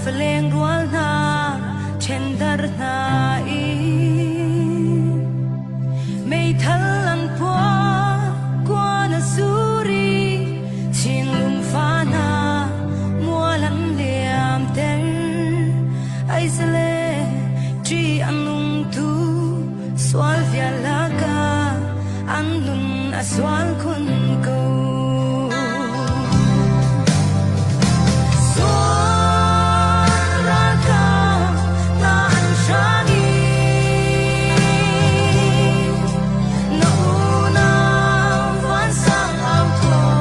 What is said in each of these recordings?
Laifa leng rual hna ṭhendar hna i meithal an puah kuan a sur i Chinlung fa hna mual an liamter. Aizale ṭi a nung tu sual vial lakah an nun a sual khun ko. Sual ralkap hna an hrang i na unau vansang au thaw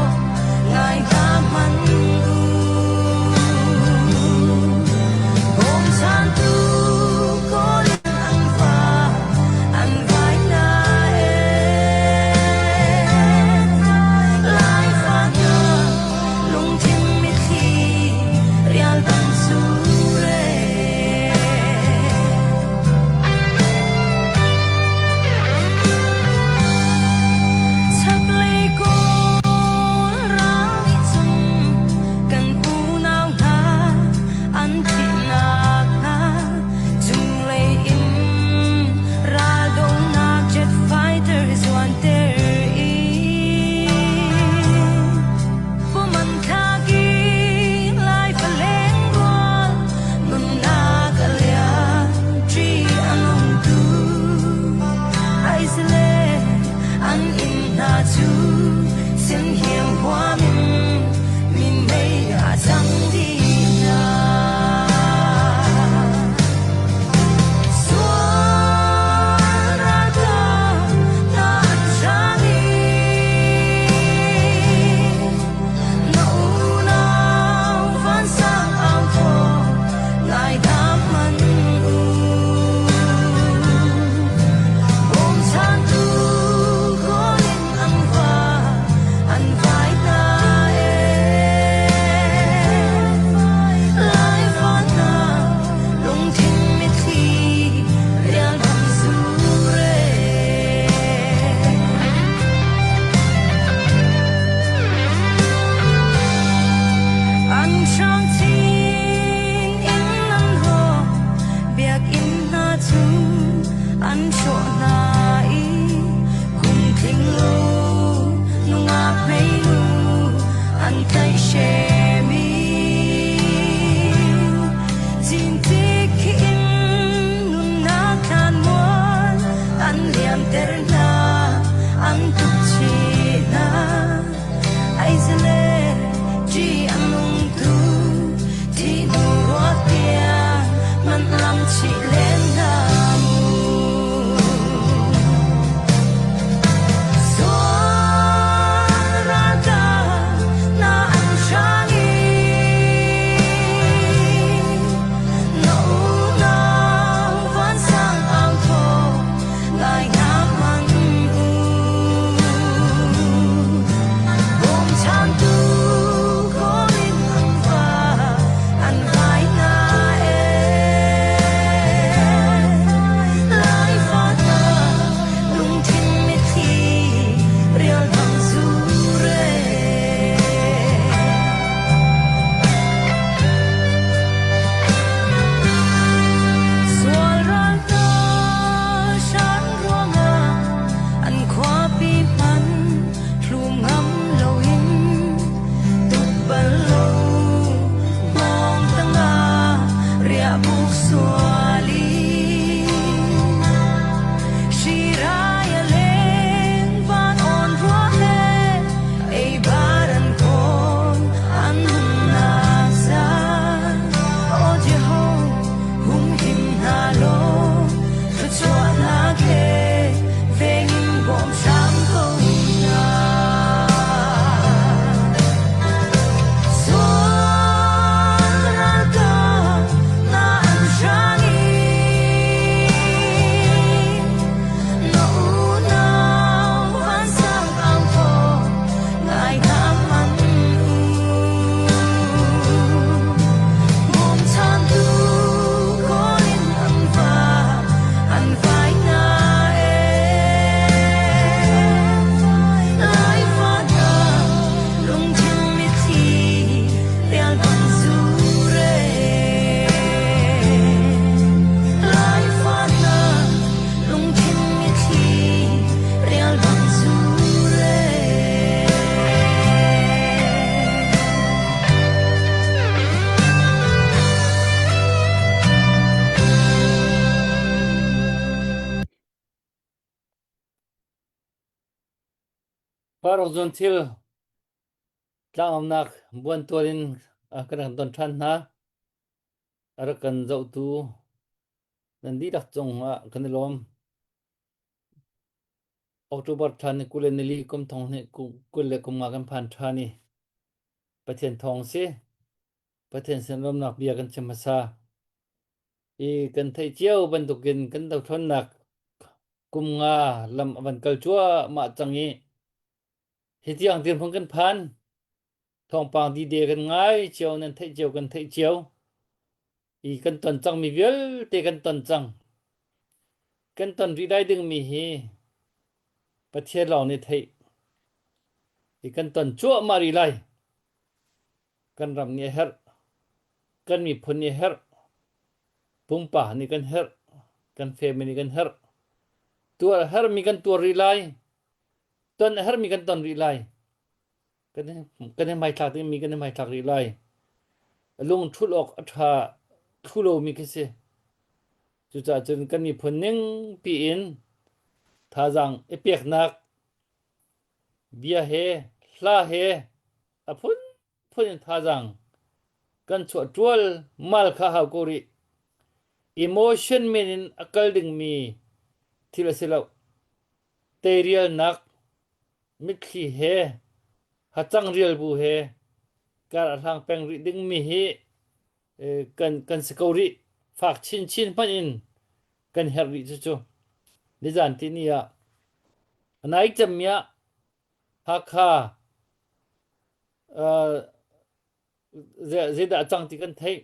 ngai hna hmanh u. Bawmchantu kawl in an va an vai hna ee. Laifa hna lungthin mitthli rial bang sur ee. Chaklei Kawl ral nih cun kan unau hna an thihnak hna cunglei in raldohnak jet fighter zuanter i Puman thlak i Laifa leng rual nunnak a liam ṭi a nung tu Aizle an inn hna cu senhiang huam in minmei a cang dih hna. Sual ralkap hna an hrang i na unau vansang au thaw ngai hna hmanh u. Bawmchantu kawl in an va an vai hna ee. Laifa hna lungthin mitthli rial bang sur ee. An hrang chin in an rawk biakinn hna cu an hrawh hna i kum tling lo nungak hmeinu an tlaihhrem i cintik khi in nunnak thlanmual an liamter hna an tuk chih hna. Aizale ṭi a nung tu thihnu ruat tiang manh lam chih len hna mu. Sual ralkap hna an hrang i na unau vansang au thaw ngai hna hmanh u. Bawmchantu kawl in an va an vai hna ee. Paruk zun thil tlangaunak buantual in kan rak don ṭhan hna. A rak kan zohtu nan dihlak cungah kan i lawm. October thla ni 24 kum thong hnih 25 kan phan ṭhan i Pathian thawng si. Pathian sin lawmnak bia kan chim hmasa. I kan theih cio bantukin kan dothlennak kum nga lam a van kal cuahmah cang i hi tiang dirhmun kan phan. Thawngpang dide kan ngai cio, nan theih cio kan theih cio. I kan ton cangmi vialte kan ton cang. Kan ton rih lai dingmi hi Pathian lawng nih theih. I kan ton cuahmah rih lai. Kan ram nih a herh. Kan miphun nih a herh. Pumpak nih kan herh. Kan family nih kan herh. Tuar a herhmi kan tuar rih lai. Ton a herhmi kan ton rih lai. Kan kan i hmaithlak dingmi kan i hmaithlak rih lai. Lung ṭhulh awk a ṭha thlu lomi khi si. Cucaah cun kan miphun ning piin thazaang i peknak bia he hla he a phunphun in thazaang kan chuah ṭual mal kha hau ko rih. Emotion men in a kal dingmi thil a si lo. Teirialnak mitthli he hacang rial bu he kar a hlang peng rih dingmi hi kan kan si ko rih. Fak chinchin hmanh in kan herh rih cucu. Nizan tini ah a nai cemmi ah Hakha zeidah a cang ti kan theih.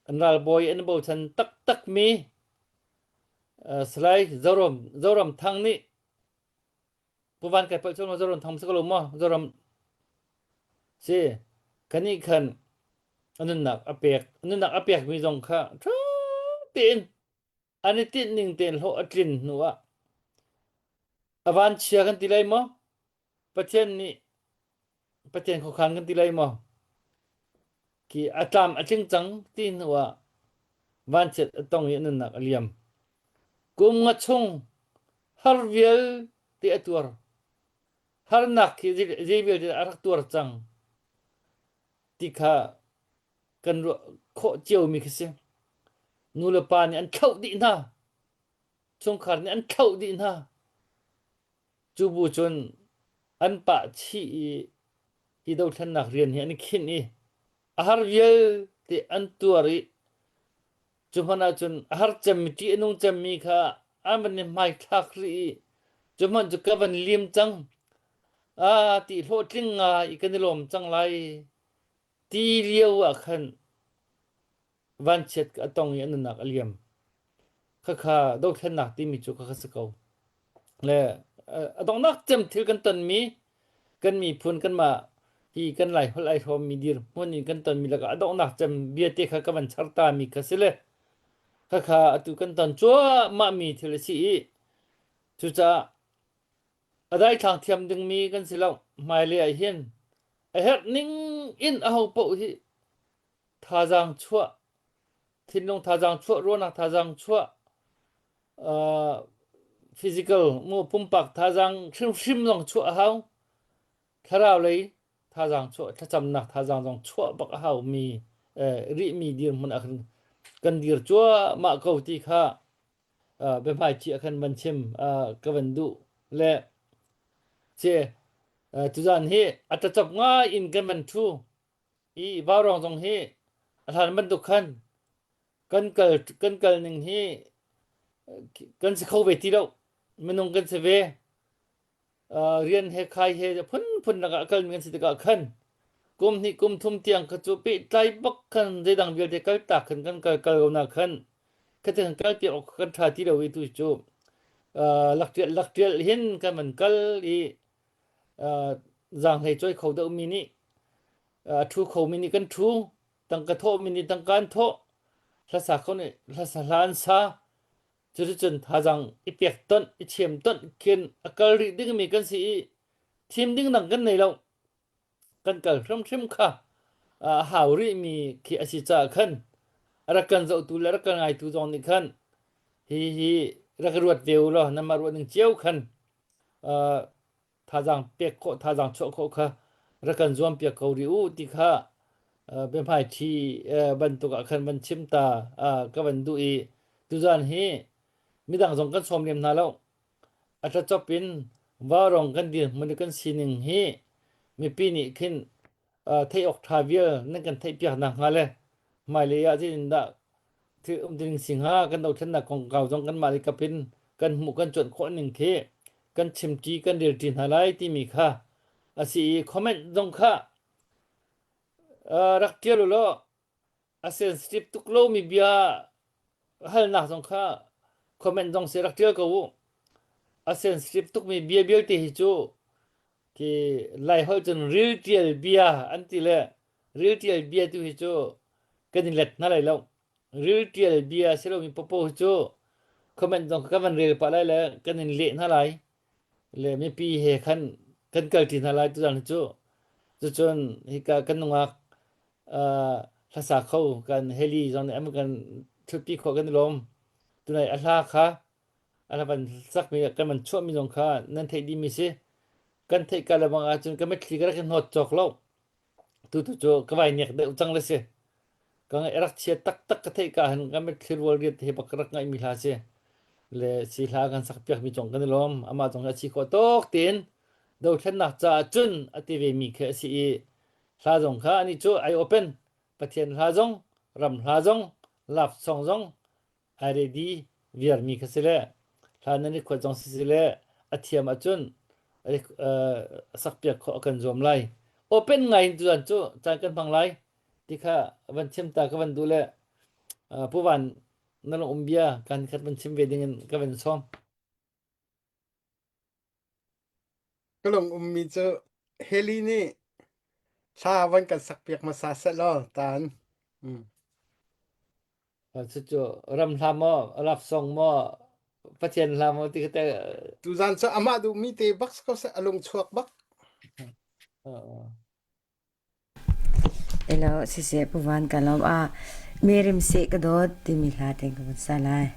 An ralbawi an bochan taktakmi Salai Zoram Zoram Thang nih Pu Van Kai palh cu Zoram Thang si ko lo maw? Zoram si kanih khan a nunnak a pek a nunnak a pekmi zong kha ṭha tein an i tinh ning tein hlawh a tlin hnu ah a vanchia kan ti lai maw? Pathian nih Pathian khuakhan kan ti lai maw? Khi a tlam a tling cang ti hnu ah vanchiat a tong i a nunnak a liam. Kum nga chung har vialte a tuar. Harnak khi zei vialte a rak tuar cang ti kha kan ruah khawh ciomi khi si. Nu le pa nih an thlauh dih hna. Chungkhar nih an thlauh dih hna. Cu bu cun an pah chih i hi dothlennak rian hi an i khinh i a har vialte an tuar i cu hmanh ahcun a har cemmi ṭih a nung cemmi kha an van i hmaithlak rih i cu hmanh cu ka van lim cang ah ti hlawhtling ngai i kan i lawm cang lai ti lio ah khan vanchiat a tong i a nunnak a liam. Khakha dothlennak timi cu khakha si ko. Le a donghnak cem thil kan tonmi kan miphun kanmah hi kan lai holh ai hrawmmi dirhmun in kan tonmi lakah a donghnak cem bia te kha ka van char ta mi kha si le khakha atu kan ton cuahmah mi thil a si i cucaah a daithlang thiam dingmi kan si lo hmailei ah hin a herh ning in aho paoh hi thazaang chuah thinlung thazaang chuah ruahnak thazaang chuah uh, physical mu pumpak thazaang hrimhrim zong chuah a hau thlarau lei thazaang chuah thlacamnak thazaang zong chuah bak a hau mi eh, rihmi dirhmun ah khan kan dir cuahmah ko ti kha uh, biahmaiṭhi ah khan van chim uh, ka van duh le che uh, tuzan hi a tacop ngai in kan van ṭhu I vaurawng zong hi a hlan bantuk khan kan kal kan kal ning hi kan si kho ve ti lo. Minung kan si ve. Uh, rian he khai he phunphun lakah a kalmi kan si tikah khan kum hnih kum thum tiang kha cu pehtlai bak khan zeidang vialte kal tak khan kan kal kal ko na khan khati kan kal piak awk kan tha ti lo i tu cu uh, laktial laktial hin kan van kal i uh, zaanghlei cawi kho deuhmi nih a ṭhu khomi nih kan ṭhu tangka thawhmi nih tangka an thawh hlasa kho nih hlasa hla an sa cuticun thazaang i pek tonh i chem tonh khin a kal rih dingmi kan si i thim ding dang kan nei lo kan kal hrimhrim kha a hau rihmi khi a si caah khan a rak kan zohtu le rak kan ngaitu zong nih khan hi hi rak ruat ve u law nanmah ruah ning cio khan uh, thazaang pek khawh thazaang chuah khawh kha rak kan zuam piak ko rih u ti kha biahmaiṭhi bantuk ah khan van chim ta ka van duh i tuzan hi midang zong kan sawm lem hna lo. A tlacop in vaurawng kan dirhmun i kan sining hi mipi nih khin theih awk ṭha vial nan kan theihpiak nakhnga le hmailei ah zeitindah thil umtuning si hnga kan dothlennak kongkau zong kanmah lei kap in kan hmuh kan cuanh khawh ning khi kan chimṭi kan relṭi hna lai timi kha a si i comment zong kha rak ṭial u law a sensitive tuk lomi bia halnak zong kha comment zong si rak ṭial ko u. A sensitive tukmi bia vialte hi cu khi Laiholh cun rilṭial bia an ti le rilṭial bia tu hi cu kan i let hna lai lo. Rilṭial bia si lomi popo hi cu comment zong kha kan van rel pah lai le kan in leh hna lai. Le mipi he khan kan kalṭi hna lai tuzaan hi cu. Cucun hika kan nungak hlasa kho kan heli zong nih an kan ṭhutpi khawh kan i lawm. Tunai a hla kha a hla van sakmi kan van chuahmi zong kha nan theih dihmi si. Kan theih ka lebang ahcun ka mitthli ka rak i hnawt cawk lo. Tutu cu ka vai nek deuh cang le si. Ka ngaih rak chia taktak ka theih ka hin ka mitthli rual riat he bak ka rak ngaihmi hla si. Le si hla kan sak piakmi cong kan i lawm. Amah zong hi a chi khawh tawk tein dothlennak caah cun a ti ve mi khi a si i Hla zong kha anih cu ai open. Pathian hla zong, ram hla zong, love song zong ai ready viarmi kha si le hla nan i khuat zong si si le a thiam ahcun sakpiak khawh a kan zuam lai. Open ngai in tuzan cu caan kan hmang lai ti kha van chim ta ka van duh le Pu Van na lung um bia kan khat van chim ve ding in ka van sawm. Ka lung ummi cu Heli nih thla van kan sakpiak hmasa seh law taan. Cucu ram hla maw, love song maw, Pathian hla maw ti kha te. Tuzaan cu amah duhmi te bak si ko seh, a lung chuak bak. Elo siseh Pu Van ka lawm ah Mirim seh ka dawt timi hla te ka vun sa lai.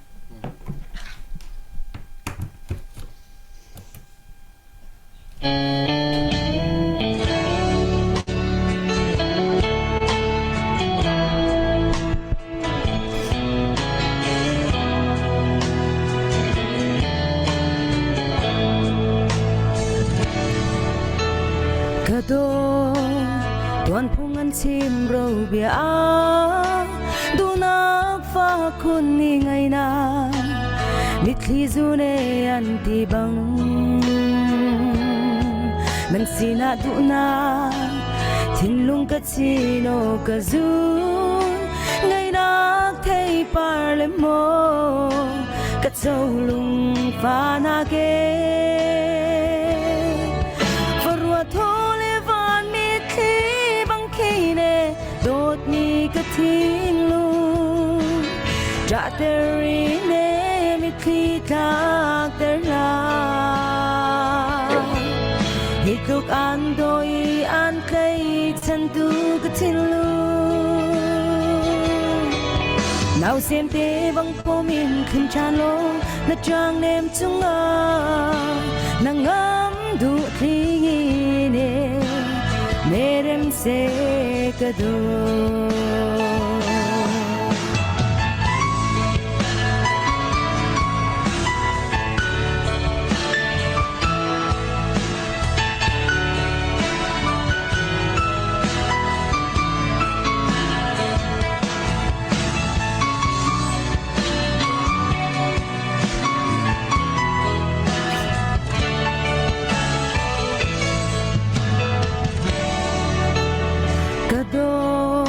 Ka dawt tuanphung an chim ro bia duhnak fa khun ni ngai na mitthli zune an ti bang nan sinah duhnak thinlung ka chino ka zun ngainak theipar le maw ka colung fa na ke farua tho le van mitthli bang khine dawtmi ka thinlung ṭahter i ne mitthli tlakter hlah hi tluk an daw i an tlaichan tu ka thinlung nausem te bang pom in khim ṭhan law na ṭang nem cungah na ngam duh thli ne merem se ka dawt. Ka dawt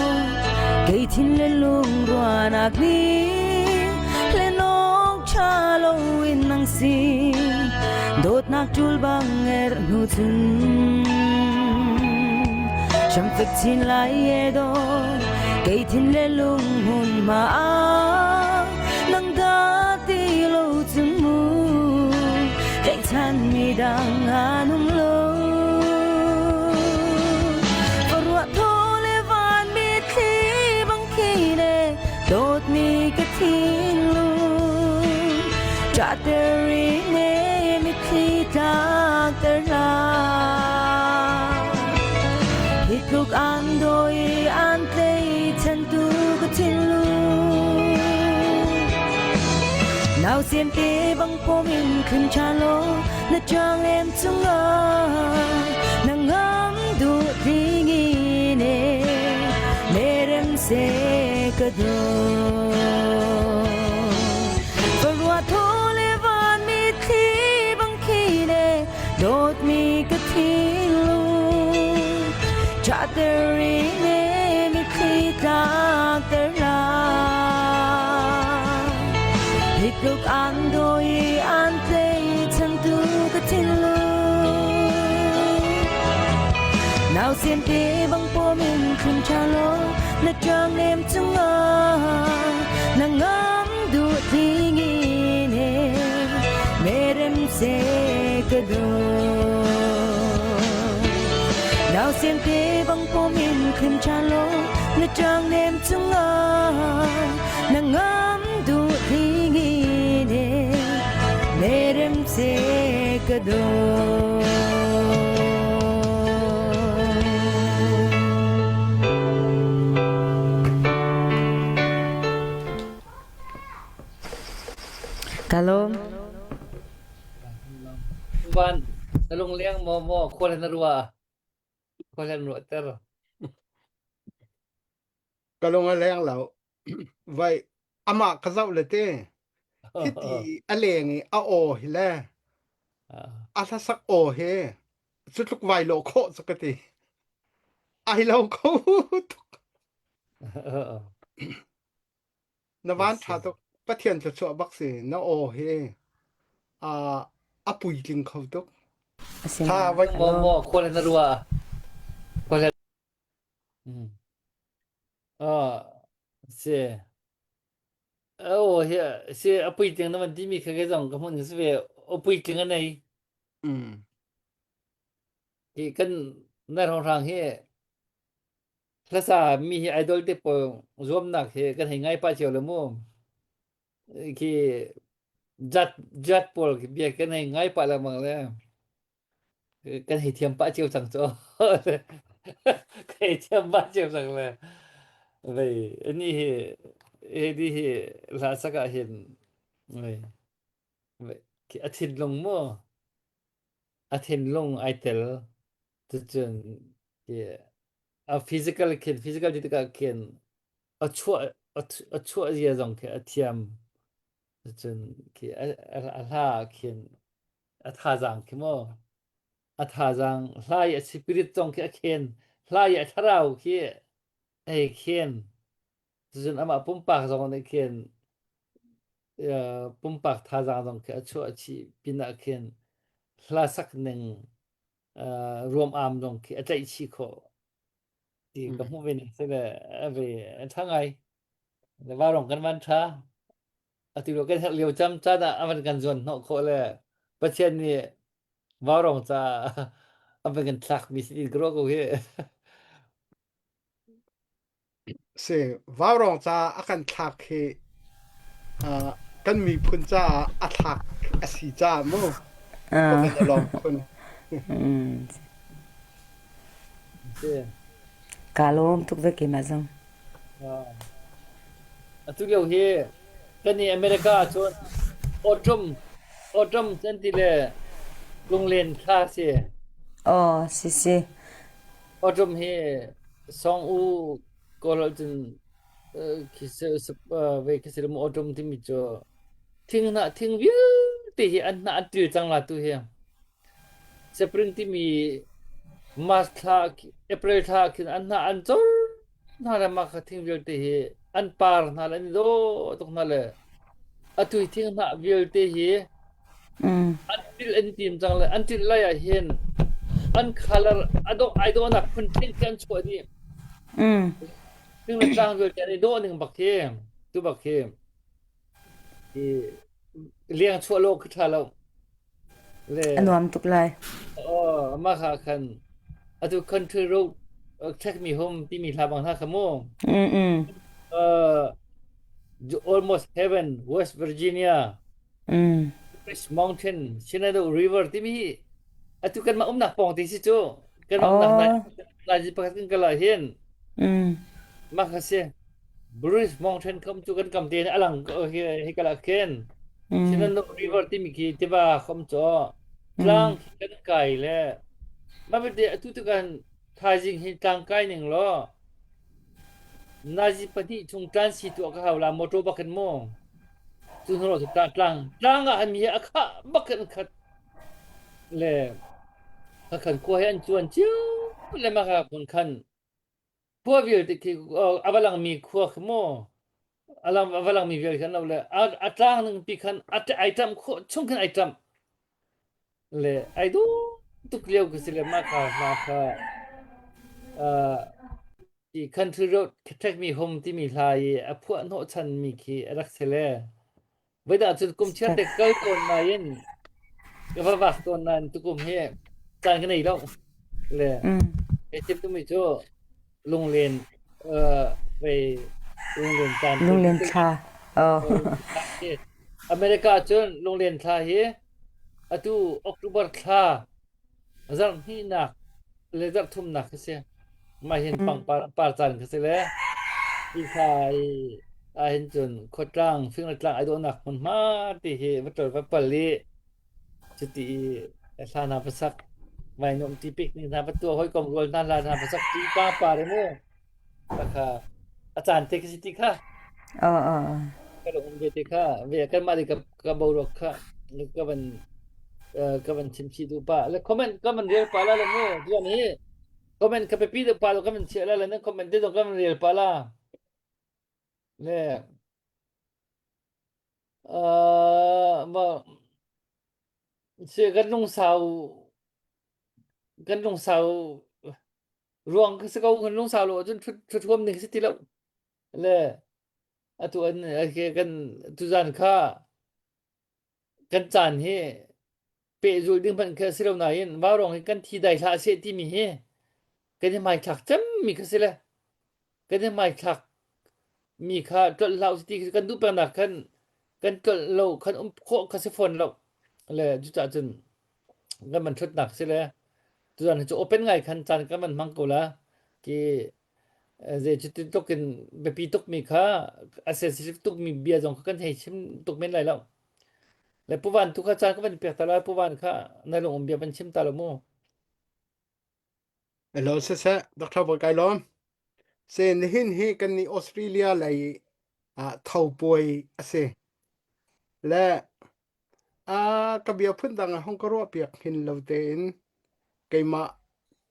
kei thin le lungruanak nih hlenawk ṭha loin nang si dawtnak ṭul bang er hnu cun hramfek chin lai e dawt kei thin le lung hmun ma ah nang dah ti lo cun mu tlaihchan mi dang an um lo ruah thaw le van mitthli bang khi ne dawtmi ka thinlung ṭahter i ne mitthli tlak. ter hlah. Hi tluk an daw i an tleichan tu ka thinlung. Nau siam te bang pom in khun cha law na chang em chungah na ngam duh ding in e merem se ka do. Farua tho le van mi thli bang khi ne dawt mi ka thinlung cha ter i ne mi thli tlak ter la. Hi tluk an daw i an tlei chantu ka thinlung. Nau siam te bang pom in khun cha law na trang nem chungah na ngam duh ding in he merem se ka do. Nau siam te bang pom in khun cha law na trang nem chungah na ngam duh ding in he merem se ka do. Ka lawm. Van na lungleng maw maw khual na ruah khual an ruahter. Ka lung a leng lo. Vai amah ka zoh le te hiti a leng i a aw hi le a hlasak aw he cu tluk vai lo khawh cu ka ti. Ai lo kho tuk. Na van ṭha tuk. Pathian thluachuah bak si. Na aw hi a puitling kho tuk. Tha vai Maw maw khual na ruah. Khual Mm. Ah, si. Oh, hi si a puitling na van timi kha ke zong ka hmun si ve. O puitling a nei. Mm. Hi kan na rong rang hi hlasa mi hi idol te pawl zuamnak hi kan hei ngai pah cio le mu. Khi jat jat pawl khi bia kan hei ngai pah lengmang le kan hei thiam pah cio cang cu. Kan hei thiam pah cio cang le vei ani hi hi hi hla sak ah hin vei a thinlung mu a thinlung ai tel cucun a physical khin physical ti tikah khin a chuah a chuah zia zong khi a thiam cucun khi a hla khin a thazaang khi maw a thazaang hla i a spirit zong khi a khen hla i a thlarau khi ei khen cucun amah pumpak zong nih khin pumpak thazaang zong khi a chuah chih pinah khin hla sak ning ruam am zong khi a tlaih chih khawh ti ka hmuh ve ning si le a ve a ṭha ngai le varong kan van ṭha atu lo kan herh lio cam caan ah a van kan zuan hnawh khawh le Pathian nih vaurong ca a van kan thlak mi si ka ruah ko hi Si vaurawng ca a kan thlak hi uh, kan miphun caah a thlak a si caah mu ka Ah. van i lawm khun. Mm. Si. Ka lawm tuk ve keimah zong. Ah. Atu lio hi kan i America ahcun autumn autumn can ti le lunglen thla si. Oh, si si. Autumn hi song u kawl ahcun khi ve khi si autumn timi cu thing hnah thing vialte hi an hnah an ṭil cang la tu hi. Spring timi March thla April thla khin an hnah an cor hna le mah kha thing vialte hi an par hna le an i dawh tuk hna le atu hi thing hnah vialte hi Mm. an ṭil an tim cang le an ṭil lai ah hin an color a dawh ai dawhnak phun thing khi an chuah dih. Mm. Thing le tlang vialte an i dawh ning bak khi tu bak khi hi leng chuah lo khi ṭha lo. Le A nuam tuk lai. Oh, mah kha khan atu country road check me home timi hla bang hna kha mu. Mm mm. Uh, almost heaven West Virginia Mm. Rich Mountain Shenandoah River timi hi. Atu kanmah umnak pawng te si cu. Kanmah umnak nai Oh. nazi pakhat kan kal ah hin Mm. mah kha si. Bruce Mountain kam cu kan kam te in alang hi hi kal ah khin Mm. Shinano River timi khi tiva khom cu tlang Mm. khi kan kai le mah vialte atu tu kan thaizing hi tlang kai ning law nazi pahnih chung tlan si tuah ka hau la motor bak in mu cu hnu cu tlang tlang tlang ah an mi a khah bak in khat le khan khua hi an cuan cio le mah ka kun khan khua vialte khi a va langmi khua khi mu a va langmi vial khan lo le a tlang ning pi khan ai ṭamh khawh chung khan ai ṭamh le ai duh tuk lio khi si le mah kha hna kha i country road Take Me Home timi hla i a phuah hnawhchan mi khi a rak si le Voidah cun kum chiar te kal tawn nain ka va vak tawn nain tukum hi caan ka nei lo. Le Mm. he chim tumi cu lunglen uh, vei lunglen caan te Lunglen thla. Oh. America cun lunglen thla hi atu October thla Zarh hnihnak le zarh thumnak khi si. Mah hin pangpar par caan khi si le hi thla i ahhin cun khuatlang fing le tlang ai dawhnak hmunhma ti hi va ṭol va pal i cuti i hla hna va sak vai nuam ti picnic hna va tuah hawikom rual hna hla hna va sak ti pangpar i mu kha a caan te khi si ti kha Oh, oh, oh. ka rak um ve te kha ve kanmah le ka ka boruak kha ka van ka van chim chih duh pah le comment ka van rel pah la le mu tuan hi comment ka pipi deuh pah lo ka van chiah la le nan comment te zong ka van rel pah la le uh, ma si kan lungsau kan lungsau ruang ka si ko kan lungsau lo ahcun thut thut huam ning si ti lo le atu an kan tuzan kha kan caan hi pehzulh ding hmanh khi a si lo nain vaurawng hi kan thi dai hlah seh timi hi kan i hmaithlak cemmi kha si le kan i hmaithlak mi kha tlolh hlah usih ti khi kan duh pengnak khan kan tlolh lo khan um khawh kha si fawn lo le cucaah cun kan man ṭhutnak si le tuzan hi cu open ngai khan caan kan man hmang ko la ki zei cuti tuk in biapi tukmi kha a sensitive tukmi bia zong kha kan hei chim tuk men lai lo. Le Pu Van tu kha caan ka van pek ta lai Pu Van kha na lung um bia van chim ta lo mu. Hello siseh Dr. Bawi kai lawm. Se nihin hi kan ni Australia lei ah tho puai a si. Le a ka bia phun dang ah hong ka ruah piak hin lo tein keimah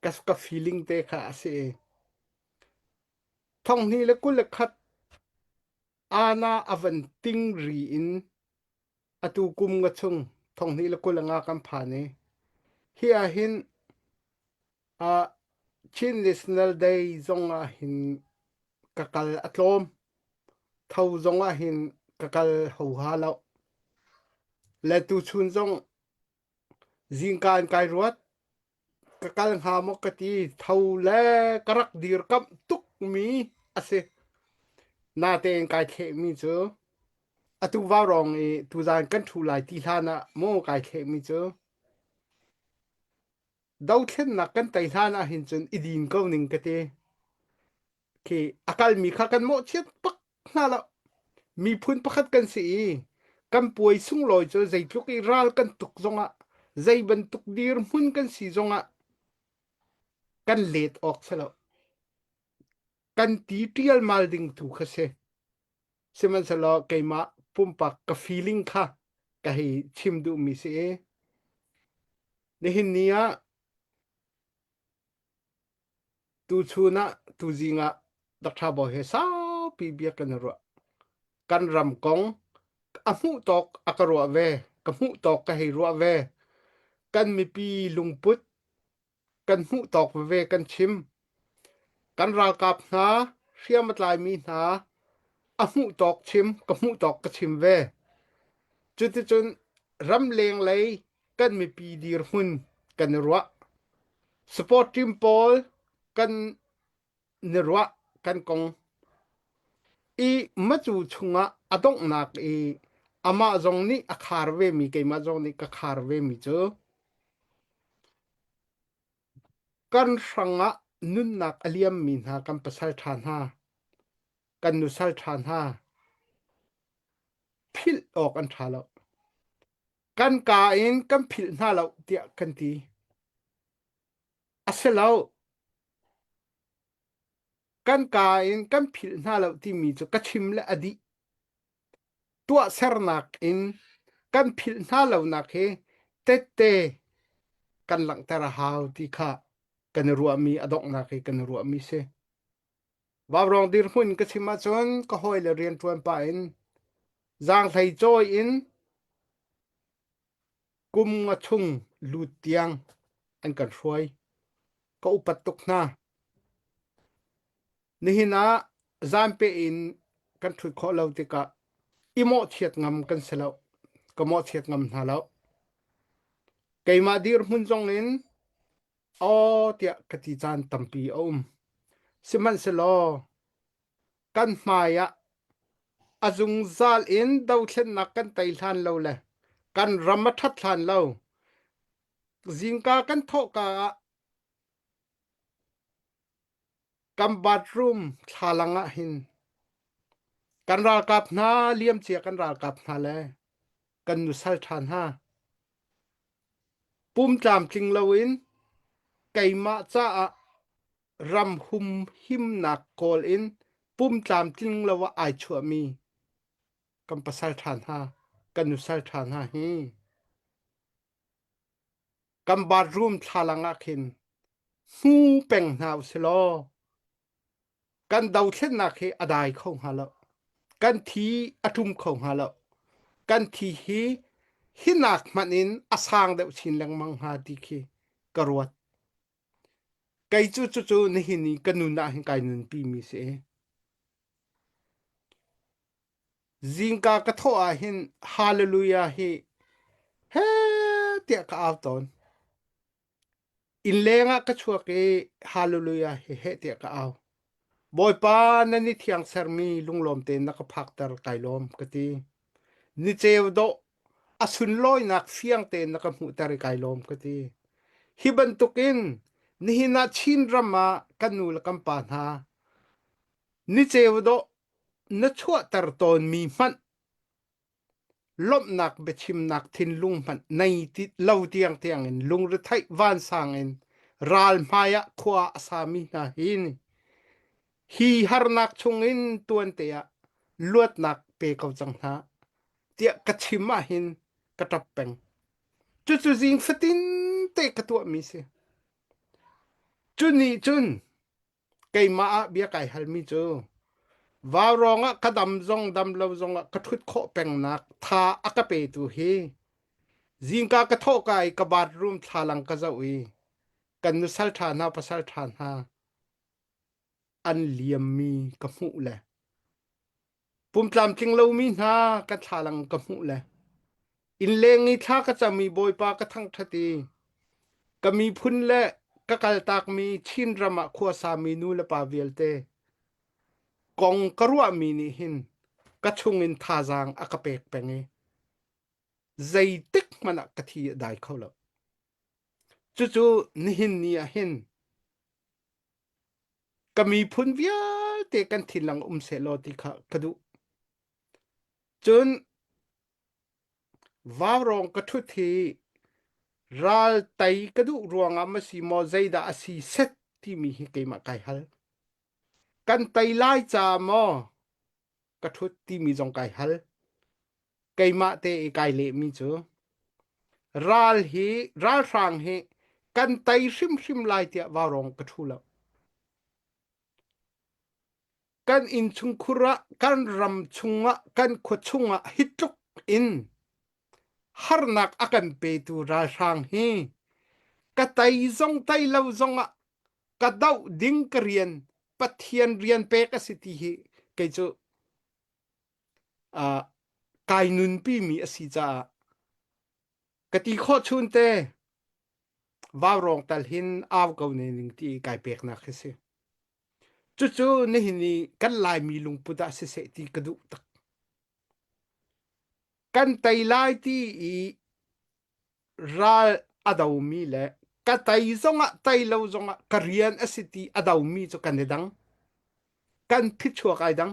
ka ka feeling te kha a si. Thong hnih le 21 ana a van ting ri in atu kum nga chung thong hnih le 25 kan phan i hi ah hin uh, Chin National Day zong ah hin ka kal a tlawm tho zong ah hin ka kal hoha lo le tu chun zong zingka in kai ruat ka kal hnga maw ka ti tho le ka rak dirkamh tukmi a si natein kai thlehmi cu atu vaurawng i tuzaan kan ṭhu lai ti hlan ah maw kai thlehmi cu dothlennak kan tei hlan ah hin cun i din ko ning ka ti khi a kalmi kha kan mawhchiat bak hna lo. Miphun pakhat kan si i kan puai sunglawi cu zeitluk i ral kan tuk zongah zei bantuk dirhmun kan si zongah kan let awk si lo. Kan ti ṭialmal ding tu kha si. Sihmanhsehlaw keimah pumpak ka feeling kha ka hei chim duhmi si i nihin ni ah Tuchun ah tuzing ah Dr. Bawi he saupi bia kan i ruah. Kan ram kong a hmuh tawk a ka ruah ve, ka hmuh tawk ka hei ruah ve. Kan mipi lungput kan hmuh tawk veve kan chim. Kan ralkap hna, hriam a tlaimi hna a hmuh tawk chim, ka hmuh tawk ka chim ve. Cuticun ramleng lei kan mipi dirhmun kan i ruah. Sport team pawl kan ni ruah kan kong i macu chungah a donghnak i amah zong nih a khar vemi keimah zong nih ka khar vemi cu. Kan hrangah nunnak a liammi hna kan pasal ṭha hna, kan nusal ṭha hna, philh awk an ṭha lo. Kan kaa in kan philh hna lo tiah kan ti. A si lo. Kan kaa in kan philh hna lo timi cu ka chim le a dih. Tuahsernak in kan philh hna lonak hi tette kan langhter a hau ti kha kan i ruahmi a donghnak hi kan i ruahmi si. Vaurawng dirhmun ka chim ahcun ka hawile rianṭuan pah in zaanghlei cawi in kum nga chung lut tiang an kan hruai. Ka upat tuk hna. Nihin ah zaanpe in kan ṭhut khawh lo tikah i mawhchiat ngam kan si lo. Ka mawhchiat ngam hna lo. Keimah dirhmun zong in aw tiah ka ti caan tampi a um. Sihmanhsehlaw kan hmai ah a zungzal in dothlennak kan tei hlan lo le kan ram a ṭhat hlan lo zingka kan thawhka ah kan bathroom thlalang ah hin kan ralkap hna liamcia kan ralkap hna le kan nusal ṭha hna pum tlamtling loin keimah caah ram humhimnak kawl in pum tlamtling lo ah ai chuahmi kan pasal ṭha hna kan nusal ṭha hna hi kan bathroom thlalang ah khin hmu peng hna usilaw kan dothlennak hi a dai kho hnga lo kan thi a ṭum kho hnga lo kan thi hi hinak hmanh in a sang deuh chin lengmang hnga ti khi ka ruat kei cu cucu nihin i ka nun ah hin kai nunpi mi si zingka ka thawh ah hin hallelujah hi he tiah ka au tawn Innleng ah ka chuak i Hallelujah he heh tiah ka au. Bawipa na ni thiang sermi lunglawm tein na ka phakter kai lawm ka ti. Ni ceu dawh a sunlawinak fiang tein na ka hmuhter i kai lawm ka ti. Hi bantukin nihin ah Chin ram ah kan nu le kan pa hna ni ceu dawh na chuahter tawnmi hmanh Lawmhnak biachimnak thinlung hmanh nei ti lo tiangtiang in lungretheih vansang in ral hmai ah khua a sami hna hi hi harnak chungin tuante ah luatnak pe ko cang hna tiah ka chim ahhin ka ṭap peng. Cucu zing fatin te ka tuahmi si. Cu nih cun Keimah ah bia kai halmi cu vaurawng ah ka dam zong dam lo zong ah ka ṭhut khawh pengnak tha a ka petu hi zingka ka thawhka i ka bathroom thlalang ka zoh i kan nusal ṭha hna pasal ṭha hna an liammi ka hmuh le Pumtlamtling lomi hna ka thlalang ka hmuh le innleng i thla ka cam i Bawipa ka thangṭhat i ka miphun le ka kaltakmi Chin ram ah khuasami nu le pa vialte kong ka ruahmi nih hin ka chungin thazaang a ka pek peng i zeitik hmanh ah ka thi a dai kho lo. Cucu nihin ni ah hin Ka miphun vialte kan thinlang um sehlaw ti kha ka duh. Cun vaurawng ka ṭhut hi ral tei ka duh ruangah ma si maw zeidah a si set timi hi keimah kai hal. Kan tei lai ca maw ka ṭhut timi zong kai hal. Keimah te i kai lehmi cu ral hi ralhrang hi kan tei hrimhrim lai tiah vaurawng ka ṭhu lo. Kan innchungkhur ah, kan ram chungah, kan khua chungah hi tluk in harnak a kan petu ralhrang hi ka tei zong tei lo zongah ka doh ding ka rian Pathian rian pek a si ti hi kei cu uh, kai nunpi mi a si caah ka ti khawh chun te vaurawng tal hin au ko ne ning ti kai peknak hi si. Cucu nihin i kan Laimi lungput ah siseh ti ka duh tak. Kan tei lai ti i ral a domi le Ka tei zongah tei lo zongah ka rian a si ti a domi cu kan i dang. Kan phichuak ai dang.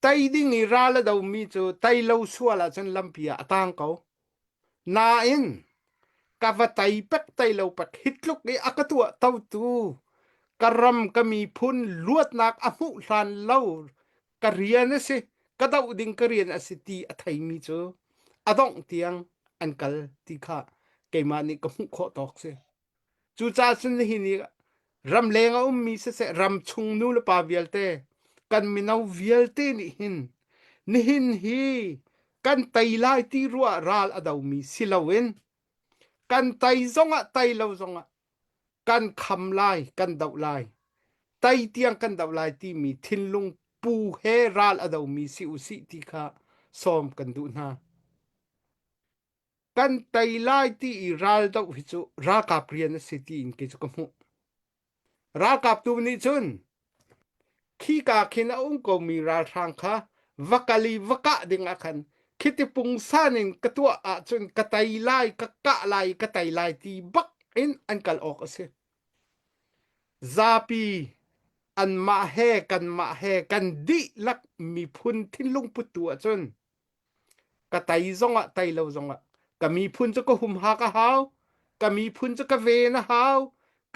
Tei ding i ral a domi cu tei lo sual ahcun lampi ah a tang ko. Nain ka va tei pek tei lo pek hi tluk i a ka tuah totu ka ram ka miphun luatnak a hmuh hlan lo ka rian a si ka doh ding ka rian a si ti a theimi cu a dongh tiang an kal ti kha keimah nih ka hmuh khawh tawk si. Cucaah cun nihin i ramleng a ummi siseh ramchung nu le pa vialte kan mino vialte nih hin nihin hi kan tei lai ti ruah ral a domi si loin kan tei zongah tei lo zongah kan kham lai kan doh lai tei tiang kan doh lai timi thinlung pu he ral a domi si u sih ti kha sawm kan duh hna. Kan tei lai ti i ral doh hi cu ralkap rian a si tiin kei cu ka hmuh. Ralkap tu nih cun khika khin a um komi ralhrang kha va kal i va kah ding ah khan khiti pungsan in ka tuah ahcun ka tei lai, ka kah lai, ka tei lai ti bak in an kal awk a si. Zapi anmah he kanmah he kan dihlak miphun thinlung puttu ahcun ka tei zongah tei lo zongah ka miphun cu ka humhak a hau ka miphun cu ka ven a hau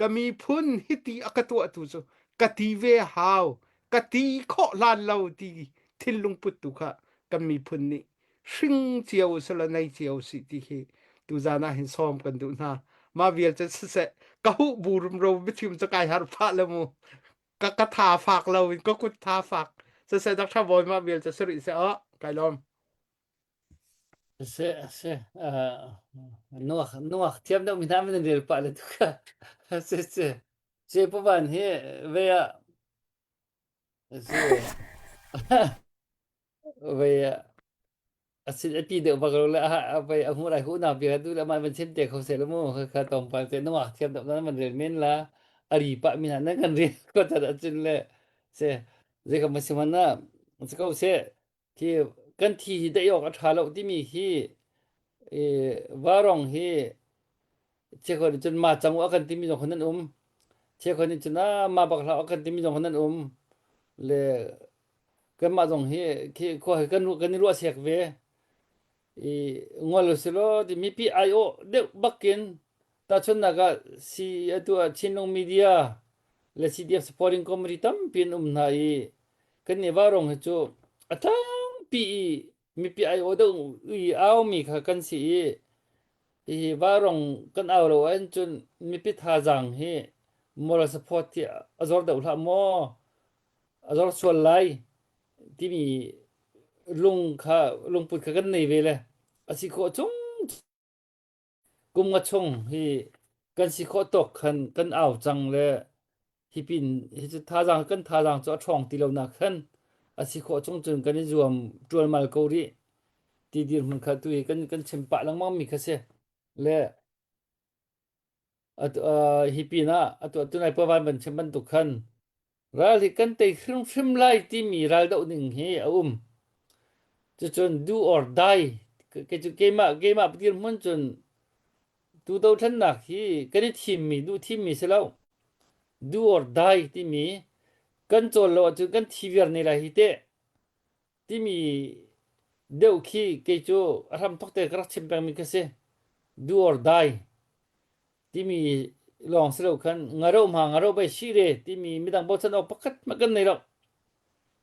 ka miphun hiti a ka tuahtu cu ka ti ve a hau ka ti khawh hlan lo ti thinlung puttu kha kan miphun nih hring cio sila nei cio si ti hi tuzan ah hin sawm kan duh hna mah vial cu siseh ka huh bu rumro biachim cu kai har phah le mu ka ka tha fak lo in ka kut tha fak siseh Dr. Bawi mah vial cu si rih seh aw kai lawm Se se nuak nuak thiam deuh mi hna min rel pah le tu kha se se se pawan hi ve ah se ve ah A sin a pi deuh bak lo le a pei a hmuh lai hu na bia tu le man van chim te kho se lo mu kha kha tong pa te nungak thiam deuh nan van rel men la a ri pa mi hna nan kan rel ko tat acun le se zei ka ma si man na si ko se khi kan thi hi dei awk a tha lo timi hi e varong hi chekhon cun ma chang a kan timi zong nan um chekhon cun a ma bak hlah a kan timi zong nan um le Kanmah zong hi khi khua hi kan kan i ruah siak ve. I ngol usih ti mipi aiawh deuh bakin tahchunhnak ah si atu ah Chinlung Media le CDF Supporting Committee tampi an um hna i kan nih Vaurawng hi cu a tlangpi i mipi aiawh deuh i aumi kha kan si i hihi Vaurawng kan au lo ahcun mipi thazaang hi moral support hi a zor deuh hlah maw? A zor sual lai timi lung kha lungput kha kan nei ve le a si khawh chung kum nga chung hi kan si khawh tawk khan kan au cang le hi pin hi cu thazaang kan thazaang cu a ṭhawng ti lo nak khan a si khawh chung cun kan i zuam ṭualmal ko rih ti dirhmun kha tu hi kan kan chim pah lengmang mi kha si le atu hi pinah atu tunai pavan ban chim bantuk khan Ral hi kan tei hrimhrim lai timi raldoh ning hi a um. Cucun do or die kei cu keimah keimah dirhmun cun tu dothlennak hi kan i thimmi duh thimmi si lo. Do or die timi kan cawl lo ahcun kan thi viar ne lai hi teh timi deuh khi kei cu a hramthok te ka rak chim pengmi ka si. Do or die. Timi lawng si lo khan ngaro hma ngaro bai si re timi midang bochan awk pakhat hmanh kan nei lo.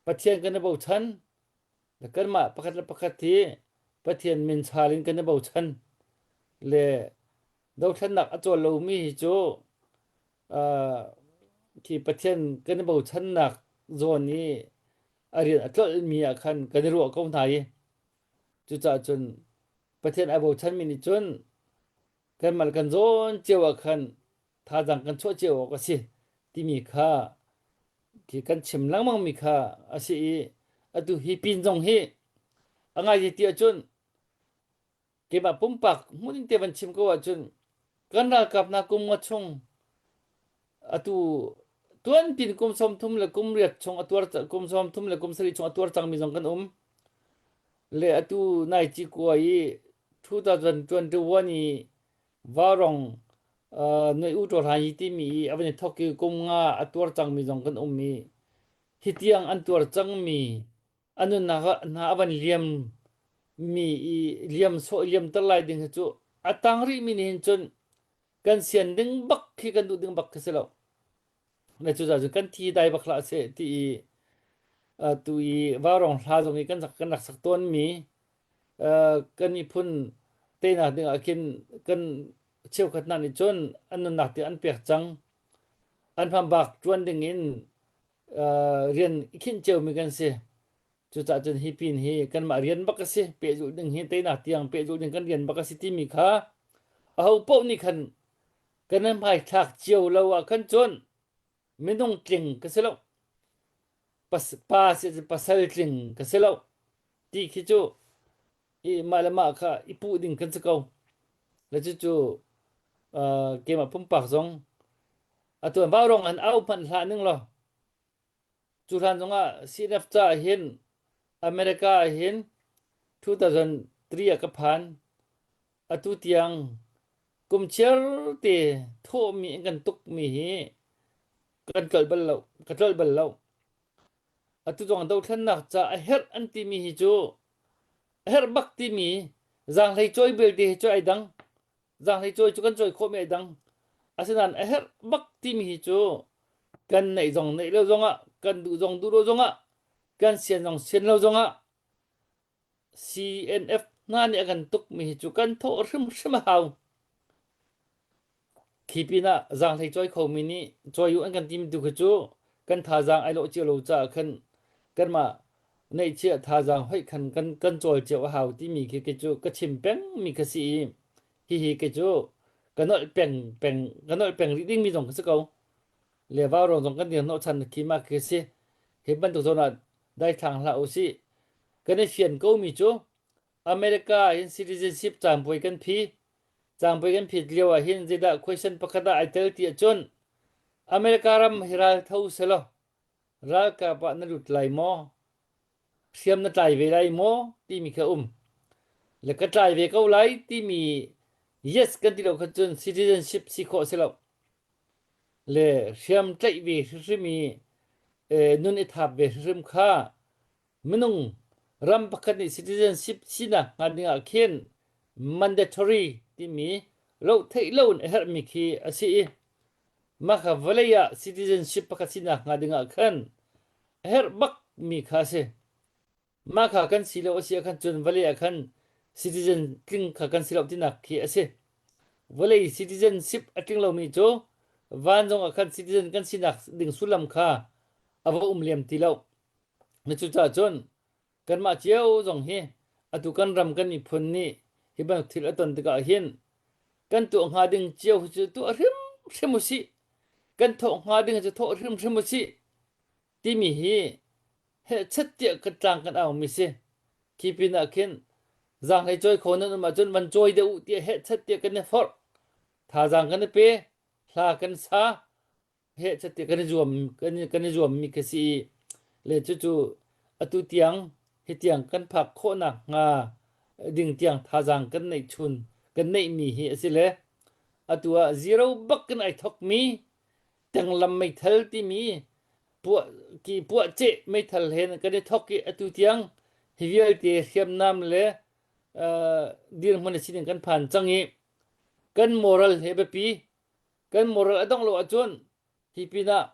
Pathian kan i bochan. Le kanmah pakhat le pakhat hi Pathian min chal in kan i bochan. Le dothlennak a cawl lomi hi cu uh, khi Pathian kan i bochannak zawn i a rian a tlolhmi ah khan kan i ruah ko hna i cucaah cun Pathian ai bochanmi nih cun kanmah le kan zawn cio ah khan thazaang kan chuah cio awk a si timi kha khi kan chim lengmang mi kha a si i atu hi pin zong hi a ngai ti ahcun keimah pumpak hmun in te van chim ko ahcun kan ralkap hna kum nga chung atu tuan pin kum 30 le kum riat chung a tuar kum 30 le kum sarih chung a tuar cangmi zong kan um Le atu nai cikua i 2021 i Vaurawng Noi U Ṭaw Hlan Yi timi i a van i thawk i kum nga a tuar cangmi zong kan um i hi tiang an tuar cangmi a nunnak hna a van liam mi i liam sawh liam ter lai ding hi cu a tang rihmi nih hin cun kan sian ding bak khi kan duh ding bak khi si lo. Le cucaah cun kan thi dai bak hlah seh ti i tu i vaurawng hla zong i kan kan rak sak tawnmi kan miphun teinak ding ah khin kan cheukhat hna nih cun an nunnak tiang an pek cang. An hmabak ṭuan ding in rian i khinh ciomi kan si. Cucaah cun hi pin hi kanmah rian bak a si, pehzulh ding hi teinak tiang pehzulh ding kan rian bak a si timi kha aho paoh nih khan kan i hmaithlak cio lo ah khan cun minung tling ka si lo. Pa si pasal tling ka si lo ti khi cu i mah le mah kha i puh ding kan si ko. Le cucu uh, keimah pumpak zong atu vaurawng an au hmanh hlah ning law Cu hlan zongah CNF caah hin America ah hin 2003 ah ka phan. Atu tiang kum chiar te thawhmi an kan tukmi hi kan tlolh bal lo, ka tlolh bal lo. Atu zong dothlennak ca a herh an timi hi cu a herh bak timi zaanghlei cawi belte hi cu ai dang. Zaanghlei cawi cu kan cawi khawhmi ai dang. Asinain a herh bak timi hi cu kan neih zong neih lo zongah kan duh zong duh lo zongah kan sian zong sian lo zongah CNF hna nih a kan tukmi hi cu kan thawh hrimhrim a hau. Khi pinah zaanghlei cawi khomi nih cawi u an kan timi tu khi cu kan thazaang ai lawh cio lo caah khan kanmah neihchiah thazaang hoih khan kan kan cawl cio a hau timi khi khi cu ka chim pengmi kha si i hihi kei cu ka nolh peng peng ka nolh peng rih dingmi zong ka si ko. Le vaurawng zong kan dir hnawhchan khi ma khi si. Hi bantuk zawn ah daithlang hlah usih. Kan i fian ko mi cu America hin citizenship caanpuai kan phi. Caanpuai kan phit lio ah hin zeidah question pakhat ah ai tel ti ahcun America ram hi ral tho selaw ralkap ah na lut lai maw? Hriam na tlai ve lai maw? timi kha um. Le ka tlai ve ko lai timi yes kan ti lo kha cun citizenship si khawh si lo. Le hriam tlaih ve hrimhrim i nun i thap ve hrimhrim kha minung ram pakhat nih citizenship sinak hnga ding ah khin mandatory timi loh theih lo in a herhmi khi a si i mah kha vawlei ah citizenship pakhat sinak hnga ding ah khan a herh bakmi kha a si. Mah kha kan si lo a si ah khan cun vawlei ah khan citizen tling kha kan si lo tinak khi a si. Vawlei citizenship a tling lomi cu vanzong ah khan citizen kan sinak ding sullam kha a va um lem ti lo. Na cucaah cun kanmah cio zong hi atu kan ram kan miphun nih hi bantuk thil a ton tikah hin kan tuah hnga ding cio hi cu tuah hrimhrim usih. Kan thawh hnga ding cu thawh hrimhrim usih timi hi hehchet tiah kan tlang kan aumi si. Khi pin ah khin zaanghlei cawi kho nan um ahcun van cawi deuh u tiah hehchet tiah kan i forh. Thazaang kan i pe, hla kan sa, hehchet tiah kan i zuam kan i, kan i zuammi khi si i le cucu atu tiang hi tiang kan phak khawhnak hnga ding tiang thazaang kan neih chun kan neihmi hi a si le atu ah zero bak kan ai thokmi tenglam meithal timi puah ki puah ceh meithal he kan i thok i atu tiang hi vialte hriamnam le uh, dirhmun a sining kan phan cang i kan moral he biapi kan moral a dongh lo ahcun hi pinah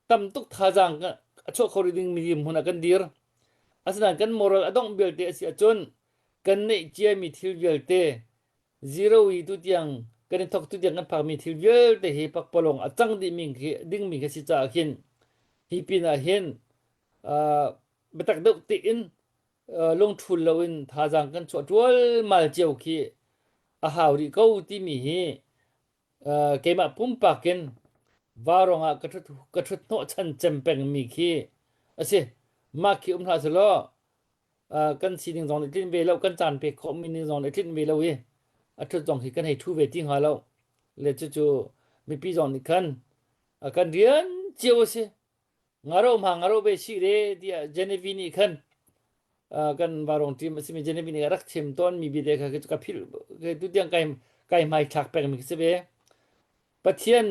tam tuk thazaang a chuah kho rih ding mi hmun ah kan dir asinain kan moral a dongh vialte a si ahcun kan neih ciami thil vialte zero i tutiang kan i thok tutiang kan phakmi thil vialte hi pakpalawng a cang dihmi khi dingmi khi si caah khin hi pinah hin uh, biatak deuh tein uh, lungthul loin thazaang kan chuah ṭualmal cio khi a hau rih ko timi hi uh, keimah pumpak in vaurawng ah ka ṭhut ka ṭhut hnawhchan cem pengmi khi a si. Mah khi um hlah selaw uh, kan sining zong nih tlinh ve lo kan caan pek khawhmi ning zong nih tlinh ve lo i a ṭhut zong hi kan hei ṭhu ve ti hnga lo. Le cucu mipi zong nih khan uh, kan rian cio a si. Ngaro hma ngaro ve si re tiah Genevieve nih khan kan varong team a simi Genevieve nih a rak chim tawn mi bia kha ka philh tu tiang kai Kai hmai thlak pengmi khi si ve. Pathian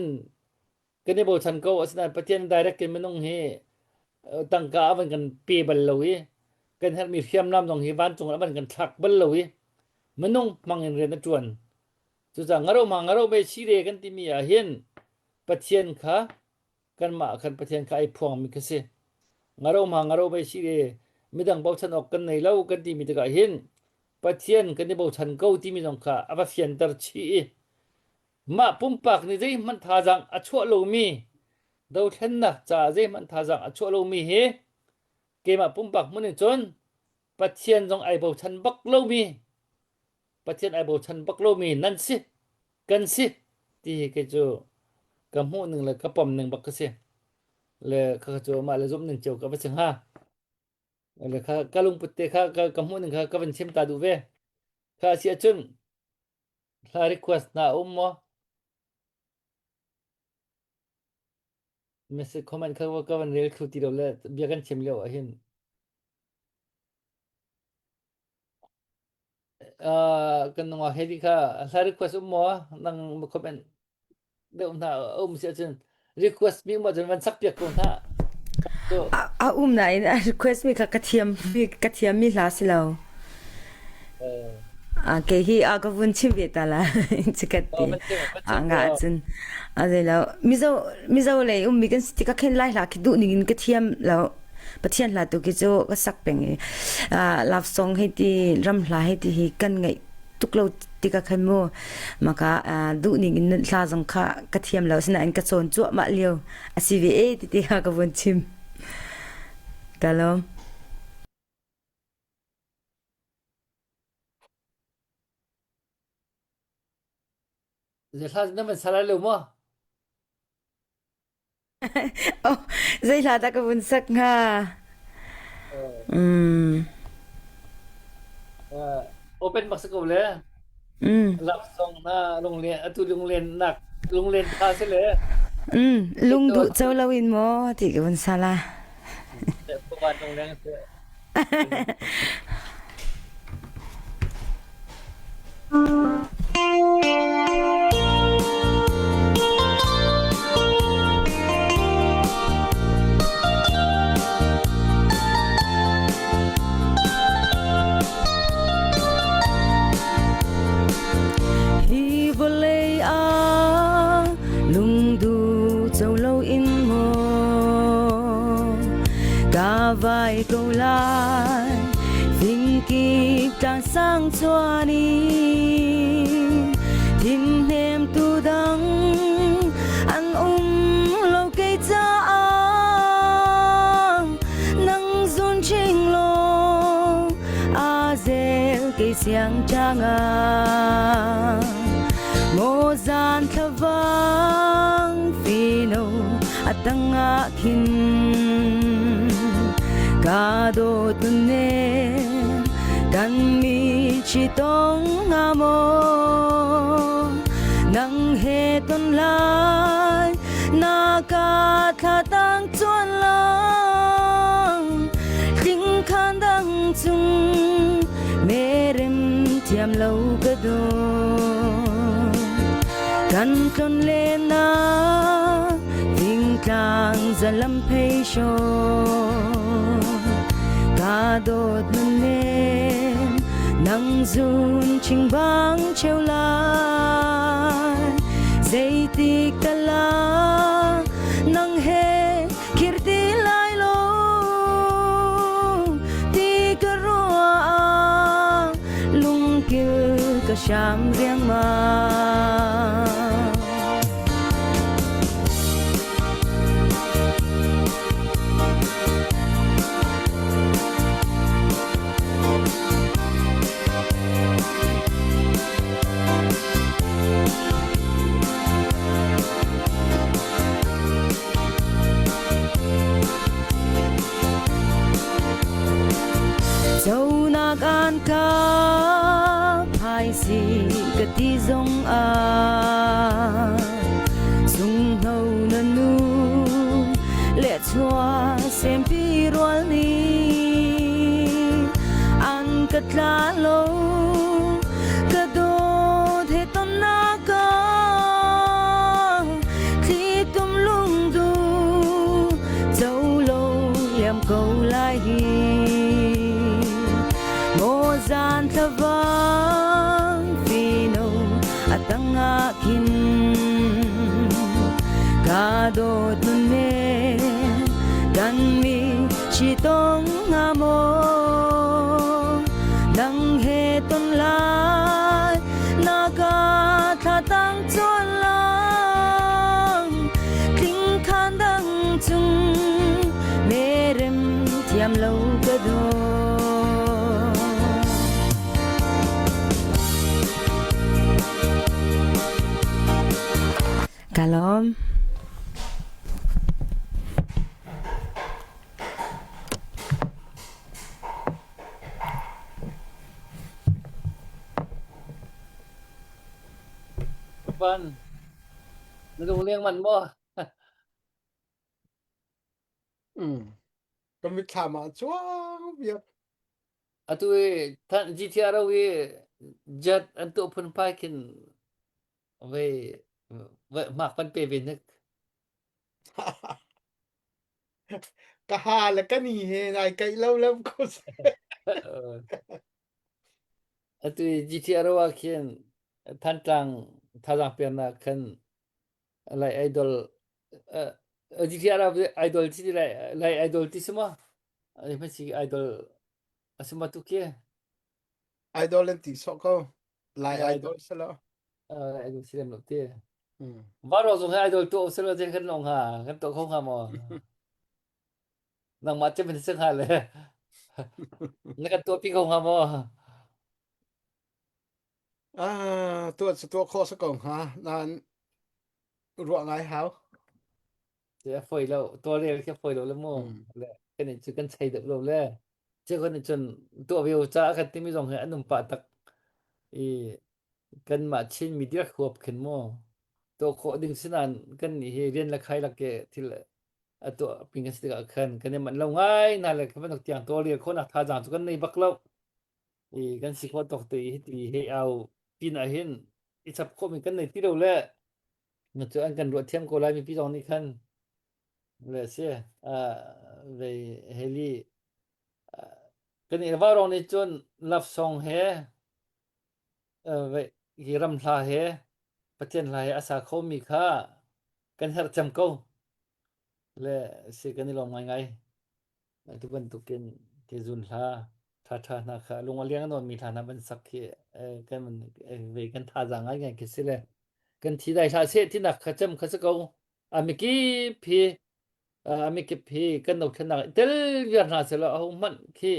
kan i bochan ko asinain Pathian direct in minung hi tangka a van kan pe bal lo i kan herhmi hriamnam zong hi vancung a van kan thlak bal lo i minung hmang in rian a ṭuan. Cucaah ngaro ma ngaro me sire kan timi ah hin Pathian kha kanmah khan Pathian kha ai phuangmi kha si. Ngaro ma ngaro me sire midang bochan awk kan nei lo kan timi tikah hin Pathian kan i bochan ko timi zong kha a va fianter chih i mah pumpak nih zeihmanh thazaang a chuah lomi dothlennak caah zeihmanh thazaang a chuah lomi hi keimah pumpak hmun in cun Pathian zong ai bochan bak lomi Pathian ai bochan bak lomi nan si kan si ti hi kei cu ka hmuh ning le ka pom ning bak ka si le kha cu mah le zumh ning cio ka va si hnga le kha ka lungput te kha ka hmuh ning kha ka van chim ta duh ve kha si ahcun hla request na um maw message comment kha ka van rel thlu ti lo le bia kan chim lio ah hin Kan nungak he ti kha hla request um maw? Nang comment deuh hna um si ahcun request mi um ahcun van sak piak ko hna. A, a um nain a request mi kha ka thiam ka thiam mi hla si lo. A ke hi a ka vun chim ve ta la chikat ti. A nga cun a zei lo Mizo Mizo lei um mi kan si ka khen lai hla khi duh ning in ka thiam lo. Pathian hla tu khi cu ka sak peng i love song hei ti ram hla hei ti hi kan ngaih tuk lo ti ka khan mu maka duh ning in hla zong kha ka thiam lo sinain ka cawn cuahmah lio a si ve e ti ti kha ka vun chim ka lawm. Hla na van sa lai lo maw? Oh, zei hla dah ka vun sak hnga? Mm. Open bak si ko le. Love song na lunglen atu lunglen nak lunglen tha si le. Mm, lung duh co lo in maw ti ka vun sa la. Van lunglen si. Hi vawlei ah lungduh co loin maw ka vai ko lai fingkip tlang sang chuan in thinhnem tu dang an um lo kei caah nang zun ching law a zel kei siang changah Maw zan thlavang fino a tangah khin ka dawt ne kan mi chi tong nga maw nang he ton lai na ka thla tang chuan lang tling khan dang chung merem thiam lo ka dawt kan tlon len na thingtlang zalam phei sho ka dawt nun nem nang zun ching bang cheu lai zeitik tala nang he khir ti lai lo ti ka ruah lungkil ka hram riangmang. Conak an ka phaisi ka ti zong ah sunghno na nu le chua sempi rual ni an ka tla lo ka dawt he ton na. dawt nun me kan mi si tong nga maw nang he ton lai na ka thla tang chuan lang tling khan dang chung merem thiam lo ka do. Ka lawm. Pan, na lung leng man maw? Mm. Ka mitthlam ah cuang viar. Atu i GTRO i jet an tuah phunphai khin vei hmak pan pe ve nik. Ka ha le ka ni he nai kaih lo lo ko. Atu i GTRO ah khin Thantlang thazaang peknak khan Lai Idol uh, GTR Idol ti Lai Lai Idol ti si ma? Ai hma si Idol asima tu ke? Idol an ti sawh ko. Lai Idol si lo. Lai Idol si lem lo te. Varo zong he Idol tu si lo je kan long ha kan to kho ha mo. Nangmah che min sing ha le. Na kan tuah pi ko hnga maw? Ah, tuah cu tuah khawh si ko hnga. Nain ruah ngai hau. Te a foi lo tawlrel khi a foi lo le mu Mm. le kan in cu kan chei deuh lo le cu kan in cun tuah ve ca kan timi zong hi an um pah tak i kanmah Chin mi direk huap khin mu tuah khawh ding sinan kan nih hi rian le khai lak ke thil a tuah ping kan si tikah khan kan i manh lo ngai na le kan bantuk tiang tawlrel khawhnak thazaang cu kan nei bak lo i kan si khawh tawk te i hiti hei au pin ah hin i chap khawh mi kan nei ti lo le Na cu an kan ruah thiam ko lai mipi zong nih khan le si vei heli kan i vaurawng nih cun love song he hi ram hla he Pathian hla he a sa kho mi kha kan herh cem ko le si kan i lawm ngaingai. Atu bantukin ke zun hla ṭhaṭha hna kha lung a liang nawnmi hla hna van sak khi kan ve kan thazaang ngaingai khi si le kan thi dai hlah seh tinak kha cem kha si ko. A mikip hi a mikip hi kan dothlennak i tel viar hna selaw aho hmanh khi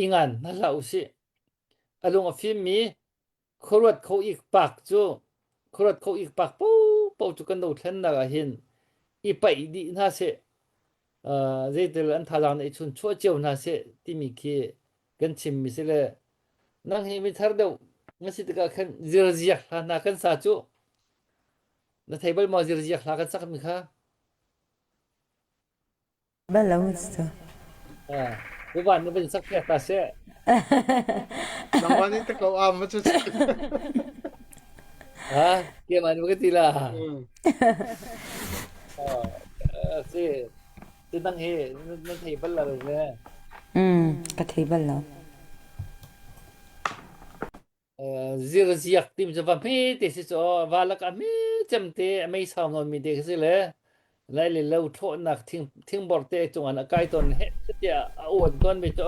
i ngan hna hlah usih. A lung a fimmi khuaruat kho ikpak cu khuaruat kho ikpak paohpaoh cu kan dothlennak ah hin i paih dih hna seh uh, zeitel an thazaang na i chun chuah cio hna seh timi khi kan chimmi si le nang hi mi thar deuh na si tikah khan zirziak hla hna kan sa cu na thei bal maw zirziak hla kan sak mi kha Bal lo cu. Ah, Uvan na van sak piak ta seh. Nangmah nih ta ko am ma cu. Ha, keimah nih ka ti la. Ah, si. Ti nang hi na thei bal lo le. Mm, ka thei bal lo. Zirziak timi cu va hme te si cu va lakah hme cem te a mei sau nawnmi te khi si le lai le lo thlawhnak thing thingbor te cungah a kai tawn heh tiah a uan tawn mi cu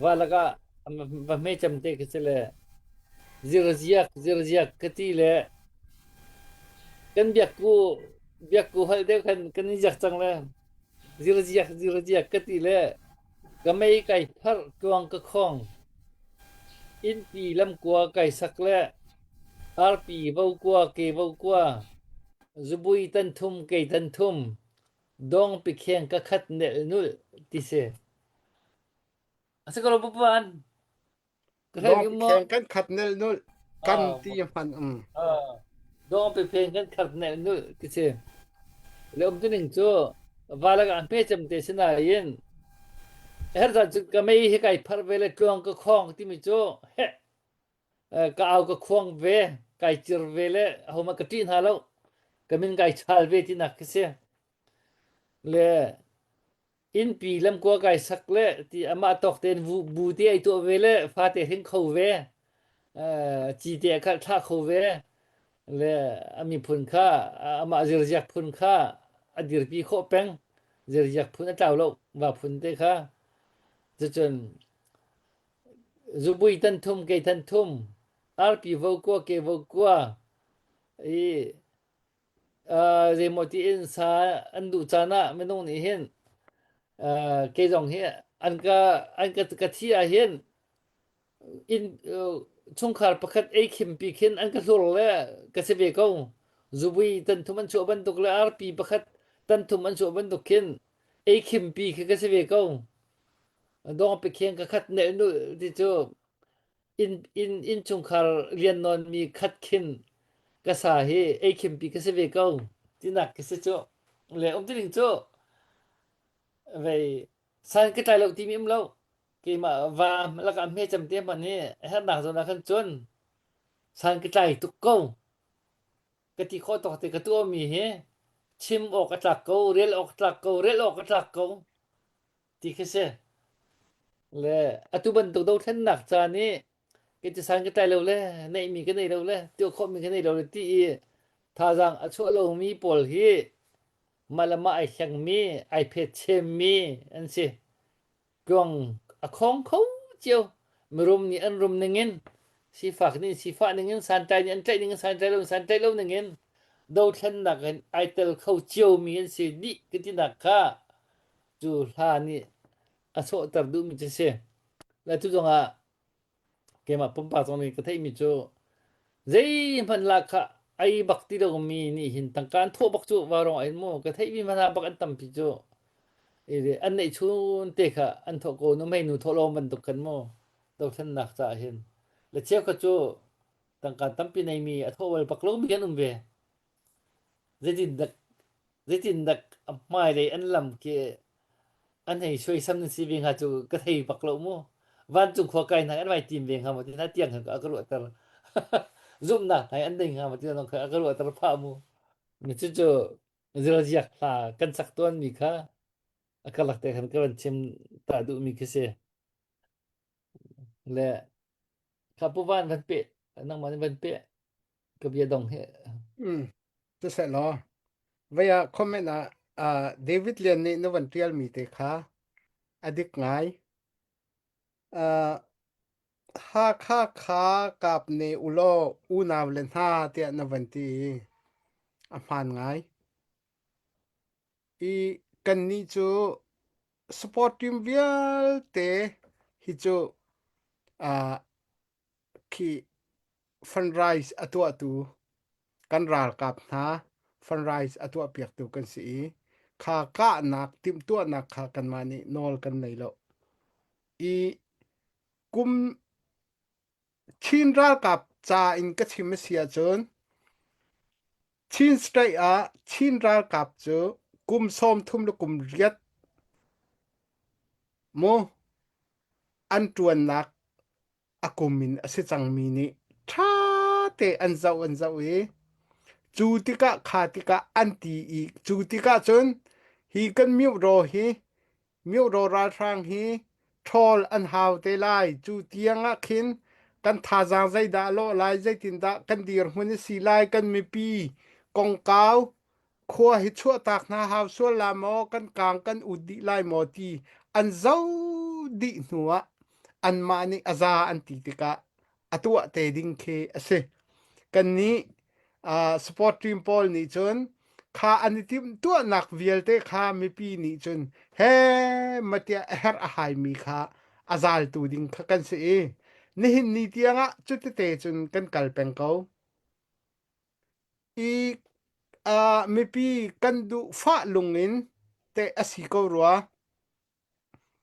va lakah va hme cem te khi si le zirziak zirziak ka ti le kan biakku biakku holh deuh khan kan i ziak cang le zirziak zirziak ka ti le Ka mei kai pharh tluang ka khong. Innpi lamkua kai sak le arpi vokua ke vokua, zubui tan thum kei tan thum, dawngpi kheng ka khat nelnulh ti si. A si ko lo pupuan. Ka hrelh Dawngpi um maw? kheng kan khat nelnulh kan ti hman um. Dawngpi pheng kan khat nelnulh ti si. Le um tuning cu valak ah hme cem te sinain herza cu ka mei hi kai phar ve le tluang ka khong timi cu he ka au ka khuang ve kai cir ve le homa ka ṭih hna lo ka min kai chal ve tinak khi si le Innpi lamkua kai sak le ti amah tawk tein bu te ai tuah ve le fate hring kho ve, ci te a khalh thlah kho ve. Le a miphun kha amah zirziak phun kha a dirpi khawh peng. Zirziak phun a tlau lo va phun te kha. Cucun zubui tan thum ke tan thum arpi vo kua ke vo kua i zeimaw tiin sa an duh caan ah minung nih hin kei zong hi an ka an ka ka thi ah hin inn chungkhar pakhat ei khimpi khin an ka hlur le ka si ve ko. Zubui tan thum an chuah bantuk le arpi pakhat tan thum an chuah bantuk khin ei khimpi khi ka si ve ko. Dong pe kheng ka khat ne nu ti cu inn inn innchungkhar rian nawnmi khat khin ka sa hi ei khimpi ka si ve ko tinak ka si cu le um tining cu vei san ka tlai lo timi um lo keimah va lakah hme cem te hman hi hernak zawn ah khan cun san ka tlai tuk ko ka ti khawh tawk te ka tuahmi hi chim awk a tlak ko rel awk a tlak ko rel awk a tlak ko ti khi si. Le atu bantuk dothlennak caan i kei cu san ka tlai lo le neihmi ka nei lo le tuah khawhmi ka nei lo le ti i thazaang a chuah lomi pawl hi mah le mah ai hlengmi, ai phetchemmi an si. Tluang a khawng kho cio. Mirum nih an rum ningin, sifak nih sifah ningin, santlai nih an tlaih ningin, santlai lo santlai lo ningin dothlennak in ai tel kho ciomi an si dih ka tinak kha cu hla nih a sawhter duhmi cu si. Le tu zongah keimah pumpak zong nih ka theihmi cu zeihmanh la kha ei bak ti lomi nih hin tangka an thawh bak cu vaurawng ah hin mu ka theihmi hmanh bak an tampi cu an neih chun te kha an thawh ko nu mei nu thawh lawm bantuk khan mu dothlennak caah hin le cheukhat cu tangka tampi neimi a thawh bal bak lomi an um ve Zeitindah zeitindah a hmailei an lam khi an hei suaisam nan si ve hnga cu ka thei bak lo mu. Vancung khua kai hna an vai tim ve hnga maw ti hna tiang khan a ka ruahter. Zumhnak hna an nei hnga maw ti zong kha a ka ruahter phah mu. Cucu zirziak hla kan sak tawnmi kha a karlak te khan ka van chim ta duhmi khi si. Le kha pu van van peh nangmah nih van peh. Ka bia dong hi. Mm. Siseh law, vei ah comment ah uh, David Lian nih na van ṭialmi te kha a dik ngai. Uh, Hakha kha kap ne ulaw unau le hna tiah na van ti i a hmaan ngai. I kannih cu support team vialte hi cu uh, khi fundraise a tuahtu kan ralkap hna fundraise a tuahpiaktu kan si i kha kahnak timhtuahnak kha kanmah nih nawl kan nei lo i kum Chin ralkap ca in ka chim a si ahcun Chin state ah Chin ralkap cu kum 30 le kum riat mu an ṭuannak a kum in a si cangmi nih ṭha te an zoh an zoh i cu tikah kha tikah an ti i cu tikah cun hi kan myoraw hi myoraw ralhrang hi ṭhawl an hau te lai cu tiang ah khin kan thazaang zeidah a lawh lai zeitindah kan dirhmun a si lai kan mipi kongkau khua hi chuahtak hna hau sual la maw kan kang kan ut dih lai maw ti an zoh dih hnu ah anmah nih a za an ti tikah a tuah te ding khi a si. Kannih uh, sport team pawl nih cun kha an i timhtuahnak vialte kha mipi nih cun he matiah a herh a haimi kha a zaltu ding kha kan si i nihin ni tiangah cutete cun kan kal peng ko. I uh, mipi kan duh fah lung in te a si ko rua.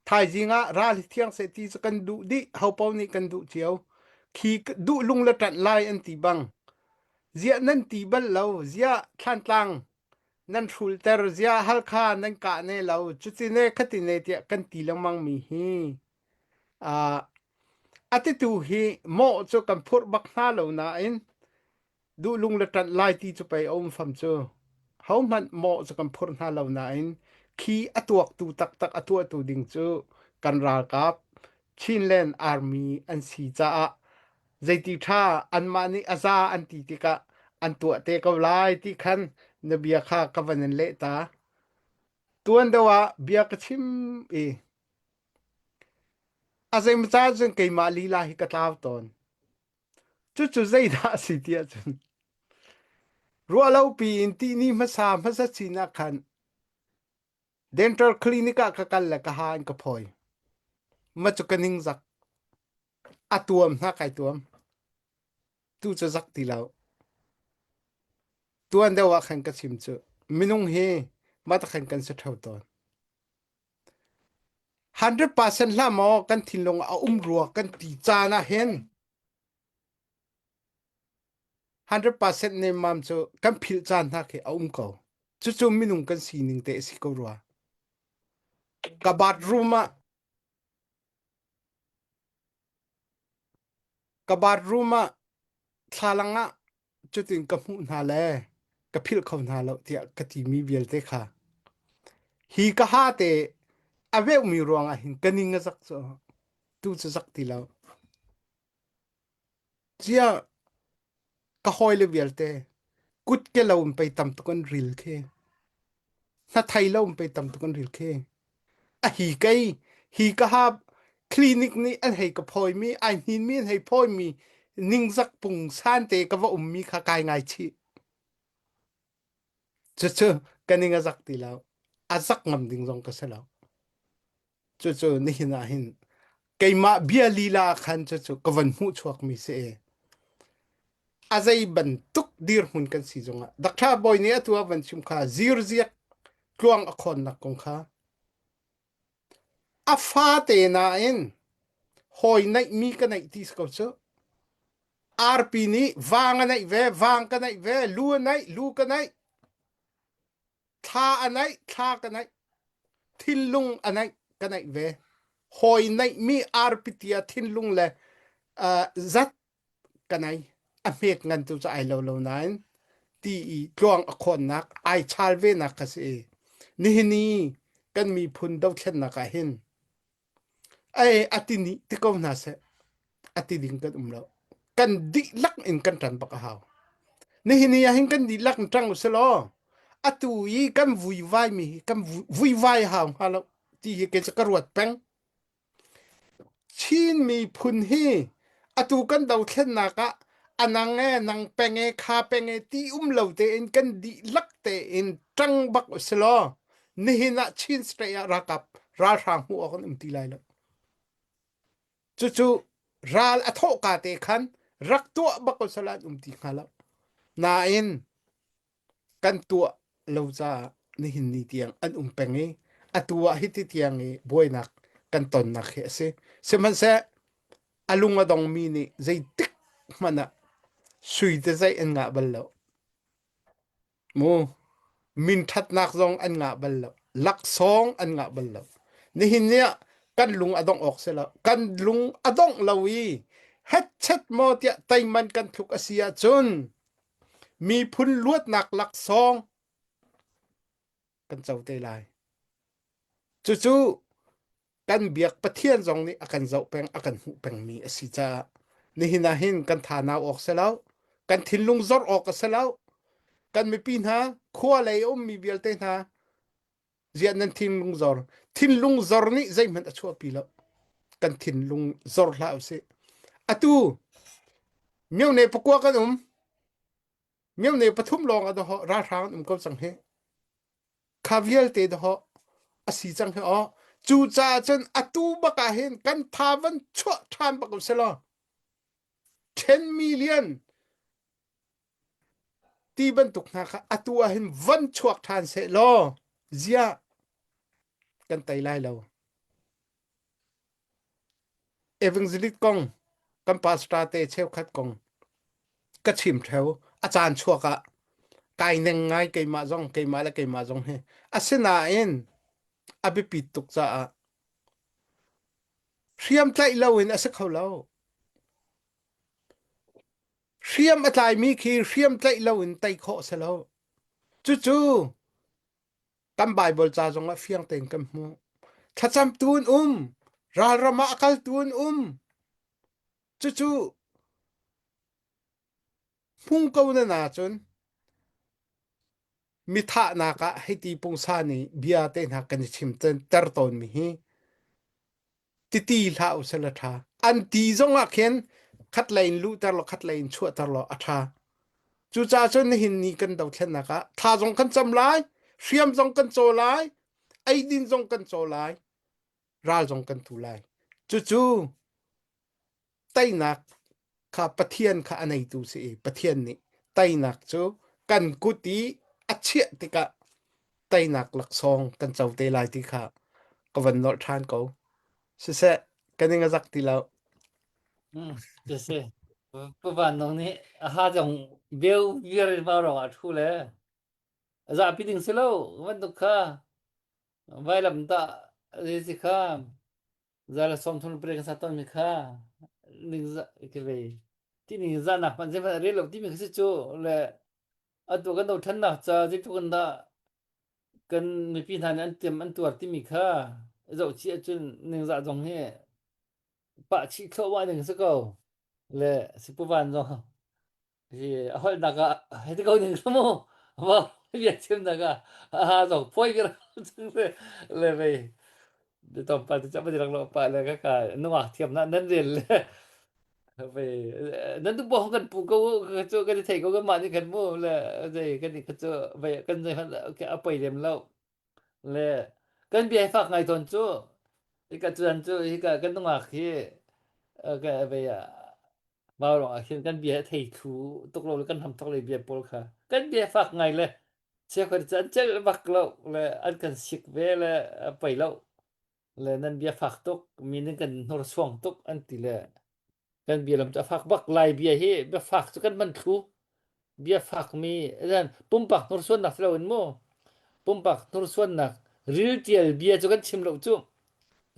Thaizing ah ral hi thiang seh ti cu kan duh dih, hopo nih kan duh cio. Khi duh lung le ṭanh lai an ti bang. Ziah nan ti bal lo, ziah thlantlang nan hrulter, ziah Halkha nan kah ne lo, cuti ne khati ne tiah kan ti lengmang mi hi. Uh, a titu hi mawh cu kan phurh bak hna lo nain duhlung le ṭanh lai ti cu pei a um fam cu. Hohmanh mawh cu kan phurh hna lo nain khi a tuaktu taktak a tuahtu ding cu kan ralkap Chinland Army an si caah zeiti ṭha anmah nih a za an ti tikah an tuah te ko lai ti khan na bia kha ka van in leh ta. Tuan deuh ah bia ka chim i a zeimaw caan cun keimah lila hi ka tlau tawn. Cucu zeidah a si ti ahcun ruahlopi in tihni hmasa hmasa chin ah khan dental clinic ah ka kal le ka ha in ka phawi. Ma cu ka ningzak. A tuam hna kai tuam. Tu cu zak ti lo. Tuan deuh ah khan ka chim cu minung hi mah ta khan kan si ṭheo tawn. 100% hlah maw kan thinlung a um rua kan ti caan ah hin 100% nemmam cu kan philh caan hna khi a um ko. Cucu minung kan sining te a si ko rua. Ka bathroom ah Ka bathroom ah thlalang ah cutin ka hmuh hna le ka philh kho hna lo tiah ka timi vialte kha hi ka ha te a veumi ruangah hin ka ning a zak cu tu cu zak ti lo. Cia ka hawile vialte kut ke lo in pei tam tuk an ril khi. Hnathai lo in pei tam tuk an ril khi. A hi kei hi ka ha clinic nih an hei ka phawimi ai hninmi an hei phawimi ningzak pung san te ka va ummi kha kai ngai chih. Cucu ka ning a zak ti lo. A zak ngam ding zong ka si lo. Cucu nihin ah hin keimah bia lila khan cucu ka van hmuh chuakmi si i a zei bantuk dirhmun kan si zongah Dr. Bawi nih atu a van chim kha zirziak tluang a khawnnak kong kha a fate nain hawi naihmi ka naih ti si ko cu arpi nih vang a naih ve vang ka naih ve lu a naih lu ka naih thla a naih thla ka naih thinlung a naih ka naih ve hawi naihmi arpi tia thinlung le uh, zat ka nai a hmek ngan tu cu ai lo lo nain ti i tluang a khawnnak ai chal ve nak ka si nihin i kan miphun dothlennak ah hin ai ati ni ti ko hna seh ati ding kan um lo kan dihlak in kan ṭan bak a hau nihin ni ah hin kan dihlak in ṭang usih law atu i kan vuivai mi hi kan vuivai hau hnga lo ti hi kei cu ka ruat peng Chin miphun hi atu kan dothlennak ah a nang e nang peng e kha peng e ti um lo tein kan dihlak tein ṭang bak usih law nihin ah Chin state ah ralkap ralhrang hmuh awk an um ti lai lo. Cucu ral a thawhka te khan rak tuah bak usih law an um ti hnga lo. Nain kan tuah lo caah nihin ni tiang an um peng i atu ah hiti tiang i buainak kan tonnak hi a si. Sihmanhseh a lung a dongmi nih zeitik hmanh ah sui te zeih an ngah bal lo. Mu min ṭhatnak zong an ngah bal lo. Laksawng an ngah bal lo. Nihin ni ah kan lung a dongh awk si lo. Kan lung a dongh lo i hetchet maw tiah teiman kan thluk a si ahcun Miphun luatnak laksawng kan co te lai. Cucu kan biak Pathian zong nih a kan zoh peng, a kan hmuh pengmi a si caah nihin ah hin kan tha nau awk si lo, kan thinlung zor awk a si lo. Kan mipi hna, khua lei a ummi vialte hna, ziah nan thinlung zor? Thinlung zor nih zeihmanh a chuahpi lo. Kan thinlung zor hlah usih. Atu myone pakua kan um. Myone pathum lawng a doho ralhrang an um ko cang hi. Kha vialte doho a si cang hi aw. Cu caah cun atu bak ah hin kan tha van chuah ṭhan bak usih law 10 million ti bantuk hna kha atu ah hin van chuak ṭhan seh law ziah kan tei lai lo. Evangelist kong kan pastor te cheukhat kong ka chim theo a caan chuak ah kai neng ngai keimah zong keimah le keimah zong hi asinain a biapit tuk caah hriam tlaih lo in a si kho lo. Hriam a tlaimi khi hriam tlaih loin tei khawh a si lo. Cucu kan Baibal ca zongah fiang tein kan hmuh. Thlacamtu an um, ralram ah a kaltu an um. Cucu Hmung ko na na cun mi thahnak ah hei pungsan i bia te hna kan i chim ter tawn mi hi titi hlah usih la ṭha. An ti zong ah khin khat lei in luhter law khat lei in chuahter law a ṭha. Cucaah cun nihin ni kan dothlennak ah thla zong kan cam lai, hriam zong kan caw lai, eidin zong kan caw lai, ral zong kan tu lai. Cucu teinak kha Pathian kha a neitu si i Pathian nih teinak cu kan kut i a chiah tikah teinak laksawng kan co te lai ti kha ka van nolh ṭhan ko. Siseh, ka ning a zak ti lo. Siseh, Pu Van Nung nih a ha zong beu viar in mau rong ah ṭhu le a zapi ding si lo bantuk kha vailam tah si kha Zala 38 kan sa tawnmi kha ningzah ka vei. Ti ningzahnak hmanh zeihmanh a rel lo timi kha si cu le atu kan dothlennak ca zeitluk in dah kan mipi hna nih an tiam an tuar timi kha zoh chih ahcun ningzah zong hi pah chih thluahmah ding si ko. Le sipuvan zong hi a holhnak ah hei ti ko ning mu ma bia chimnak ah a zong poi ka le le vei tom pa ti chama rak lo pa le ka ka nungak thiam na nan rel le vei nan tu bo kan pu ko ka chu kan thei ko kan ma ni kan mu le zei kan ni ka chu vei kan zei han a poi lem lo Le kan bia hi fak ngai tawn cu. Hika cuan cu hika kan nungak hi ka vei ah vaurawng ah khin kan bia a thei thlu tuk lo le kan ham tuk le bia pawl kha kan bia fak ngai le cheukhat cu an celh bak lo le an kan sik ve le a poi lo le nan bia fak tuk mi nan kan hnursuang tuk an ti le kan bia lam cu a fak bak lai bia hi bia fak cu kan man thlu bia fak mi pumpak hnursuannak si loin mu pumpak hnursuannak riltial bia cu kan chim lo cu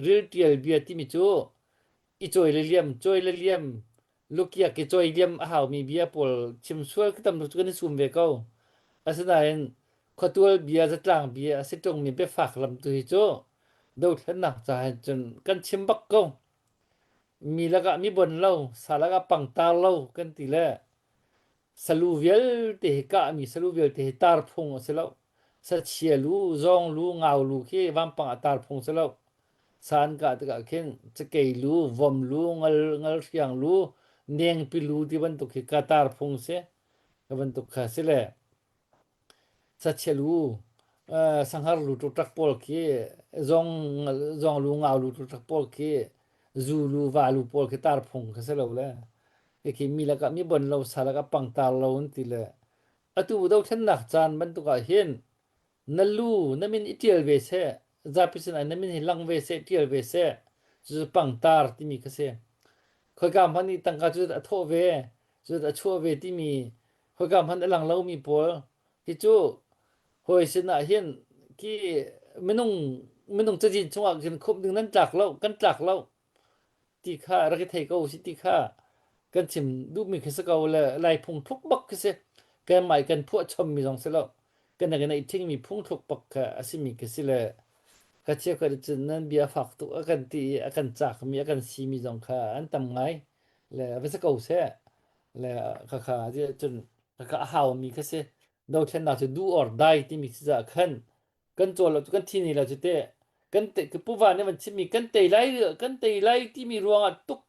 riltial bia timi cu i cawi le liam cawi le liam lukiak i cawi liam a haumi bia pawl chim sual ka tam cu kan i sum ve ko asinain khuatual bia zatlang bia a si ṭungmi biafak lam tu hi cu dothlennak ca hin cun kan chim bak ko Mi lakah mi bon lo, sa lakah pangtar lo kan ti le salu vialte hi kahmi salu vialte hi tar phung a si lo. Sachia lu, zawng lu, ngau lu khi vampang ah tar phung si lo. Sa an kah tikah khin cakei lu, vom lu, ngal, ngalhriang lu, nengpi lu ti bantuk hi ka tar phung si. Ka bantuk kha si le Sachia lu, sanghar lu ṭukṭak pawl khi, zawng, zawng lu, ngau lu ṭukṭak pawl khi, zu lu, va lu pawl khi tar phung kha si lo le. Khi mi lakah mi bon lo, sa lakah pangtar lo an ti le. Atu dothlennak caan bantuk ah hin na lu na min i ṭial ve seh, zapi sinah na min hi lang ve seh, ṭial ve seh. Cucu pangtar timi kha si. Khoika hmanh nih tangka cu a thawh ve, cu a chuah ve timi khoika hmanh a lang lomi pawl hi cu hawi sinah hin khi minung minung cazin chungah khin khumh ding nan tlak lo kan tlak lo ti kha rak i thei ko si ti kha kan chim duhmi khi si ko le lai phung thluk bak khi si kanmah i kan phuah chommi zong si lo kan kan i thingmi phung thluk bak kha a simi khi si le ka chia ka cun nan bia fak tuk a kan ti i a kan cakmi a kan simi zong kha an tam ngai le va si ko seh le khakha cun khakha a haumi kha si dothlennak cu do or die timi si caah khan kan cawl lo cu kan thi ni lo cu te kan te puva nih van chimmi kan tei lai kan tei lai timi ruangah tuk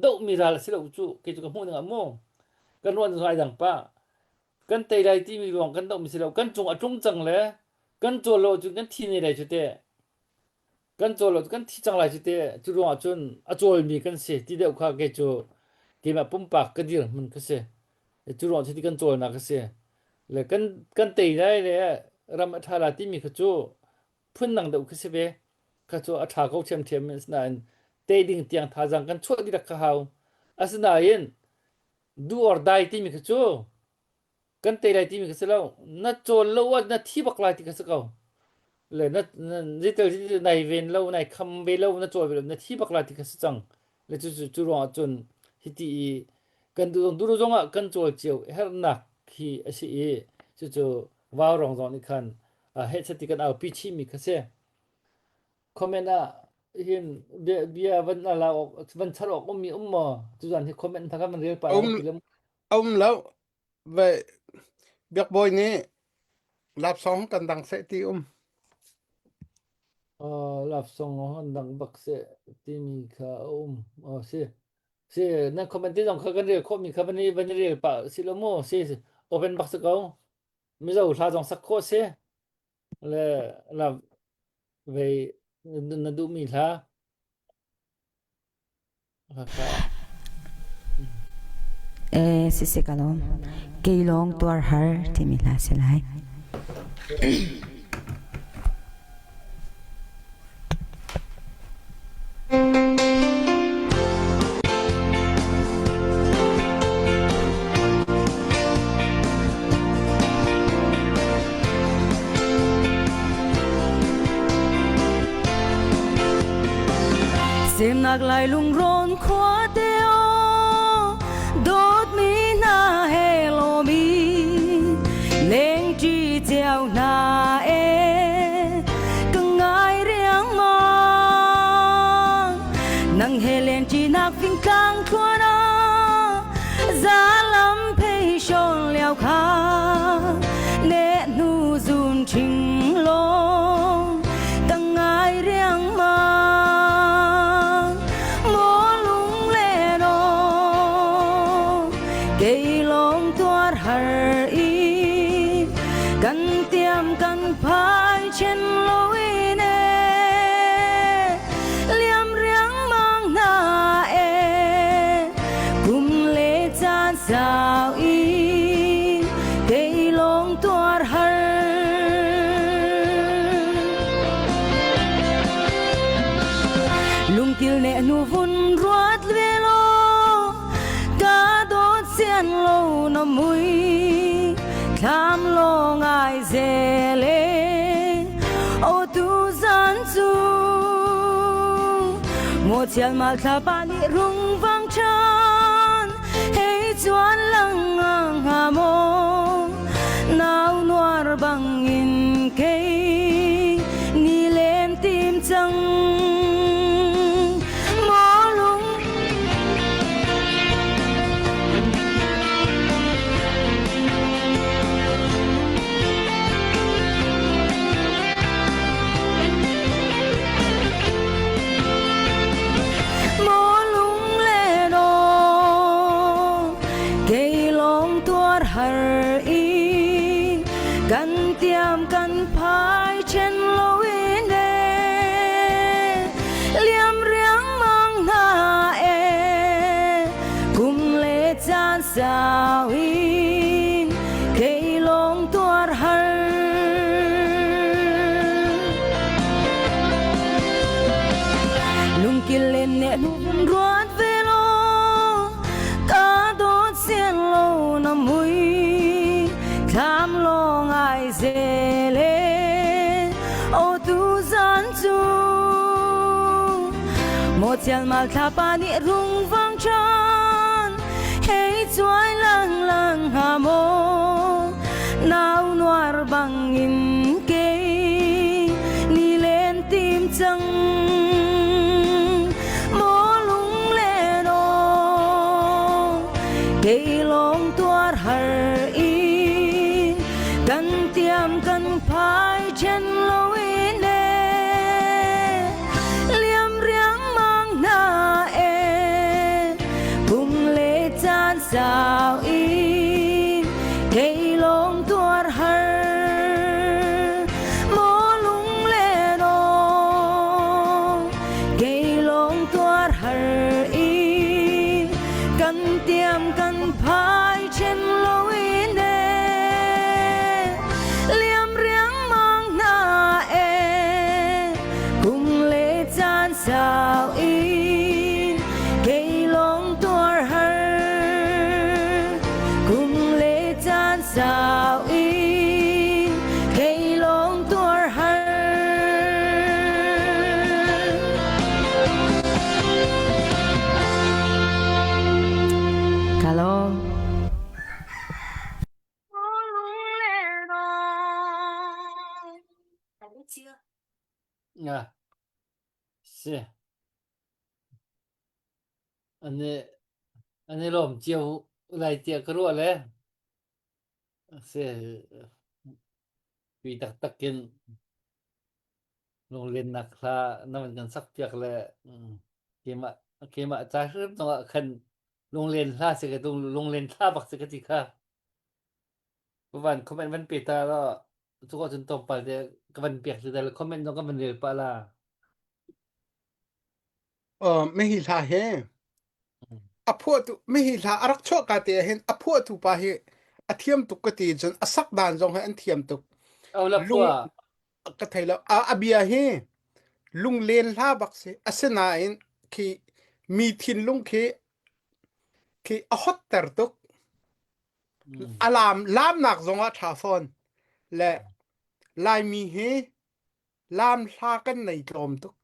dohmi ral a si lo cu kei cu ka hmuh ning ah mu kan ruah ning ai dang pa kan tei lai timi ruang kan dohmi si lo kan cung a tlung cang le kan cawl lo cun kan thi ne lai cu te Kan cawl lo kan thi cang lai cu teh. Cu ruangah cun a cawlmi kan si ti deuh kha kei cu keimah pumpak ka dirhmun ka si. Cu ruangah cuti kan cawlnak a si. Le kan kan tei lai le ram a ṭha la timi kha cu phundang deuh khi si ve. Kha cu a ṭha ko ṭhiamṭhiam asinain tei ding tiang thazaang kan chuah dihlak kha hau. Asinain do or die timi kha cu kan tei lai timi kha si lo na cawl lo ah na thi bak lai ti kha si ko le na zeitel nai ven lo nai kham ve lo na cawl ve lo na thi bak lai ti kha si cang le cu cu cu ruangah cun hiti i kan duh duh zong ah kan cawl cio hernak hi a si i cucu vau rong zong nih khan heh ti kan au pi chih mi kha si comment ah hin bia bia van ala awk van char awk um mi um maw tuzan hi comment tha kan rel pa um um lo. Ve Biakbawi nih lapsong kan dang seh ti um. Lapsong hon dang bak seh timi kha a um. Oh, si. Si, nan comment te zong kha kan rel khawhmi kha van i van i rel pah si lo mu. Si, open bak si ko. Mizo hla zong sak khawh si. Le la vei na duhmi hla. Eh, siseh ka lawm. Kei lawng tuar har timi hla si lai. Semnak lai lungrawn khua te aw dawtmi hna he lomi lengṭi cio hna e ka ngai riangmang nang he lengṭinak fingtlang thluan ah zalam phei hrawn lio kha ne hnu zun ṭhing law ka ngai riangmang maw lunglen aw kei lawng tuar har i kan tiam kan phai chen loin e liam riangmang hna e kum le caan sau i kei lawng tuar har Lungkil ne nu vun ruat ve law ka dawt sian lo na mui thlam lawng ai zele o tu zan cu Maw chialmal thlapa nih rung vang ṭhan hei chuan langang hnga maw nau nuar bangin kei ni len tim cang maw lung Maw lunglen aw kei lawng tuar har i kan tiam kan phai ṭhen loin e liam riangmang hna e kum le caan sau in kei lawng tuar har Lungkil len ne hnu ruat ve law ka dawt sian lo na mui thlam lawng ai zele o tu zan cu Maw chialmal thlapa nih rung vang ṭhan hei cuai lang lang hnga maw nau nuar bangin kei ni len tim cang maw lunglen aw kei lawng tuar har i kan tiam kan phai ṭhen loin e liam riangmang hna e kum le caan sau i kei lawng tuar har maw lunglen aw kei lawng tuar har i kan tiam kan phai ṭhen loin e liam riangmang hna e kum le caan sau in kei lawng tuar har kum le caan sau in kei lawng tuar har Ka lawm. Nga. Si. An i an i lawm cio lai tiah ka ruah le. Si pi taktak in lunglennak hla na van kan sak piak le keimah keimah ca hrim zong ah khan lunglen hla si ka lunglen thla bak si ka ti kha. Van comment van pe ta lo cu ko cun tlawmpal te ka van pek te le comment zong ka van rel pah la. Uh, mihi hla he a phuahtu mihi hla a rak chuah ka te hin a phuahtu pa hi a thiam tuk ka ti cun a sak dan zong hi an thiam tuk. Oh la Lung phua. ka thei lo a, a bia hi lunglen hla bak si asinain khi mi thinlung khi khi a hotter tuk Mm. a lam lamnak zong ah ṭha fawn le Laimi hi lam hla kan nei tlawm tuk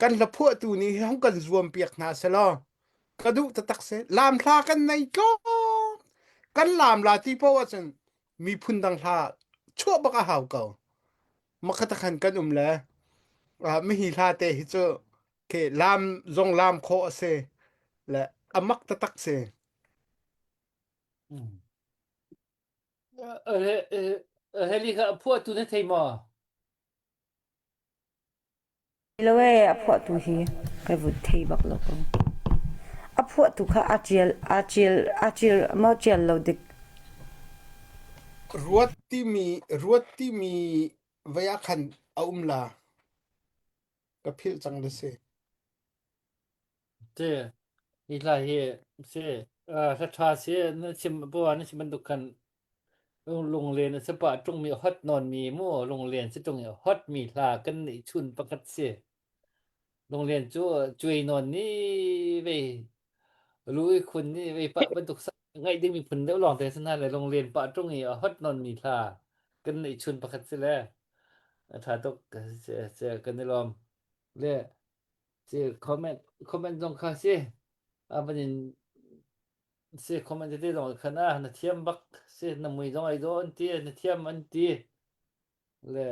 kan hlaphuahtu nih hi hong kan zuam piak hna selaw ka duh taktak si lam hla kan nei tlawm kan lam la ti poh ahcun miphun dang hla chuah bak a hau ko makhatakhan kan um le mihi hla te hi cu ke lam zong lam khawh a si le a mak taktak si Mm. Heli kha a phuahtu na thei maw? Lo ee, a phuahtu hi kai vun thei bak lo ko. A phuahtu kha aa ṭial, aa ṭial, aa ṭial maw ṭial lo dik. Ruat timi ruat timi vei ah khan a um la ka philh cang na si. Ti hi hla hi si hla ṭha si na chim bu na chim bantuk khan lunglen a si pah ṭungmi a hot nawnmi mu lunglen si ṭung i a hotmi hla kan nih chun pakhat si. Lunglen cu cuai nawn ni vei lu i khun ni vei pah bantuk ngaih dingmi phun deuh lawng te si hna le lunglen pah ṭung i a hot nawnmi hla kan nih chun pakhat si le a ṭha tuk kan i lawm. Le si comment comment zong kha si a van in si comment tete zong khan a na thiam bak si na mui zong ai dawh an ti na thiam an ti le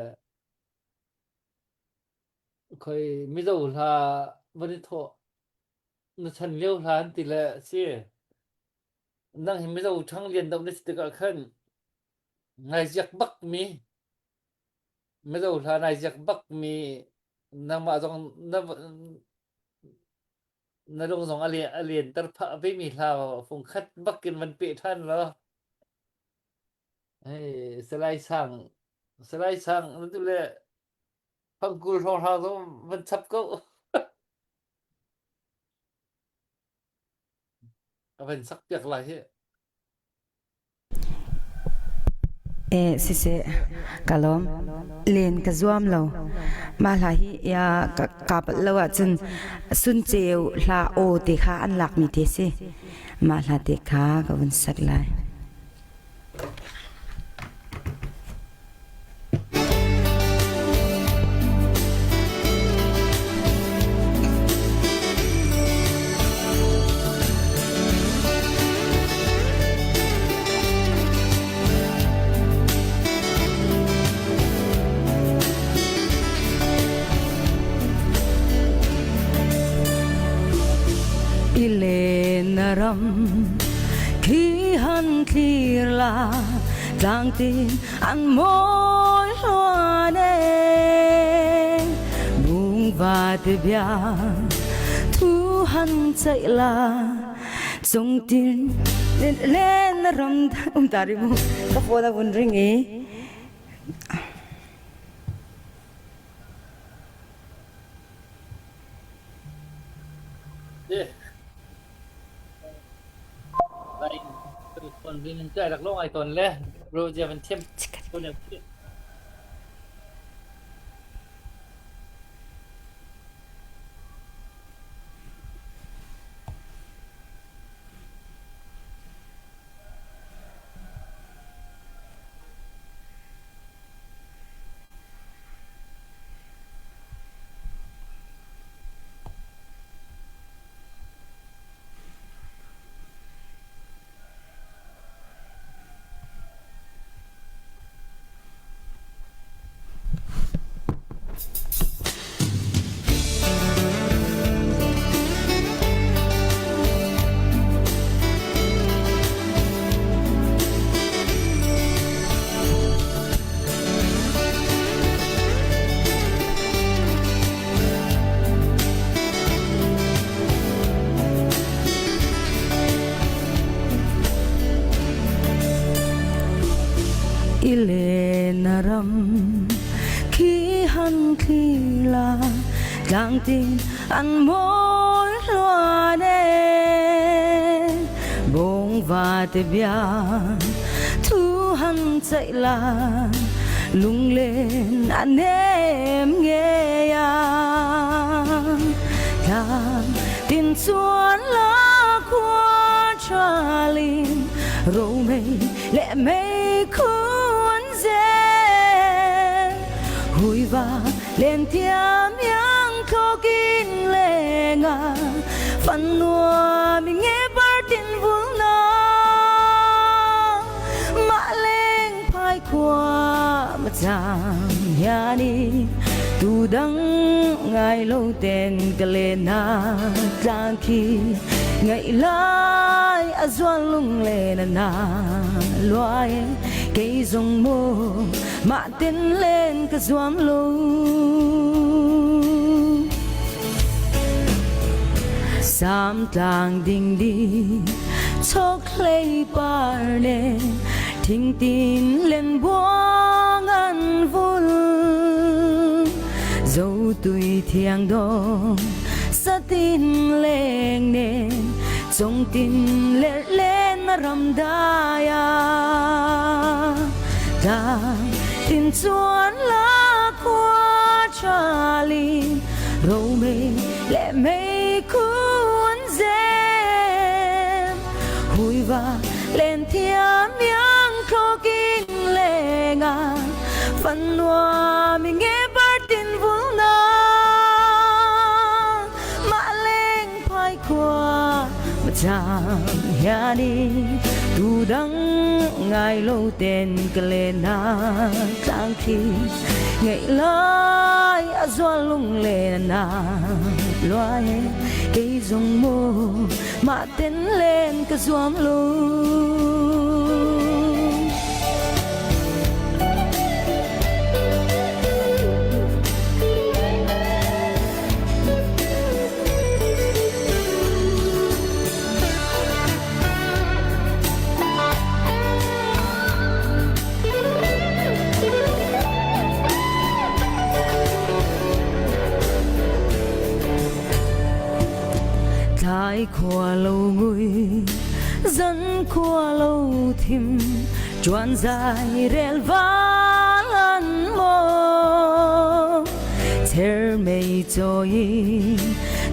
khoi mizo hla van i thawh na chan lio hla an ti le si nang hi mizo ṭhang lian deuh na si tikah khan ngai ziak bak mi Mizo hla nai ziak bak mi nangmah zong na na lung zong a len a lenter phah ve mi hla fung khat bak in van peh ṭhan law hei Salai Sang Salai Sang na tu le phangkul hrawng hrang zong van chap ko a van sak piak lai hi Eh siseh ka lawm. Len ka zuam lo. Mah hla hi ya ka ka palh lo ahcun Sunceu hla aw te kha an lakmi te si. Mah hla te kha ka vun sak lai. I len na ram khi han thlir la tlangtin an mawi hluan e bungva te bia thu han ceih la cungtin len na ram um ta ri mu ka phone a vun ring i le na ram khi han thlir la tlangtin an mawi hluan e bawng va te bia thu han ceih la lunglen a nem nge a tlang tin chuan la khua chalin ro mei le mei khuan zen hui va len thiam yang thokin le nga fan nuam nge par tin vul na mah leng phai khua ma chang hiani tu dang ngai lo ten ka le na tlang khi ngai lai a zual lung le na na luai kei zong mu mah tin len ka zuam lo Sam tlang ding di chok hlei par ne thingtin len buang an vul dấu tui thiang dong satin leng nen chong tin ler len ram daya ta tin chuan la khua chalin ro mei le mei khuan zem hui va len thiam yang thokin le nga fan nua mi nge par tin vul na ma leng phai khua ma chang hiani tu dang ngai lo ten ka le na tlang khi ngai lai a zual lung le na loai kei zong mu ma ten len ka zuam lu Tlai khua lo ngui dân khua lo thim chuan dài rel van mo cher mei choi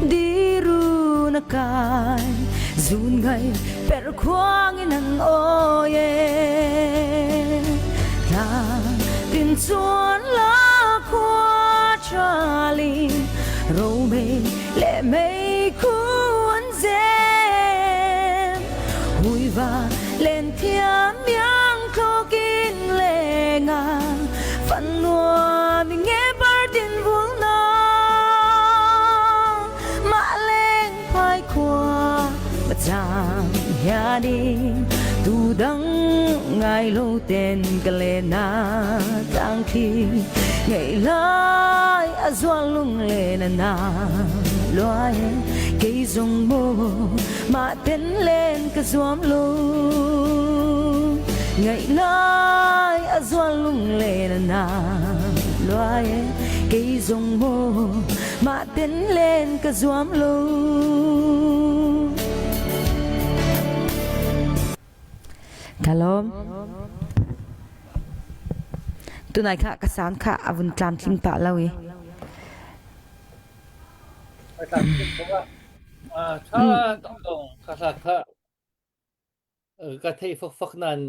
di ru na kai zun ngai per khuang in an oye ta tin chuan la khua chalin ro mei le mei khuan zem hui va len thiam yang thokin le nga fan nua mi nge par tin vul na ma leng phai khua ma chang hiani tu dang ngai lo ten ka le na tang khi ngày lai a zual lung le na na loai kei zong mu ma ten len ka zuam lu ngày lai a zual lung le na na loai kei zong mu ma ten len ka zuam lu Kalom. Tunai kha ka sound kha a vun tlamtling pah lo i. Tha dong kha hla kha ka thei fak nan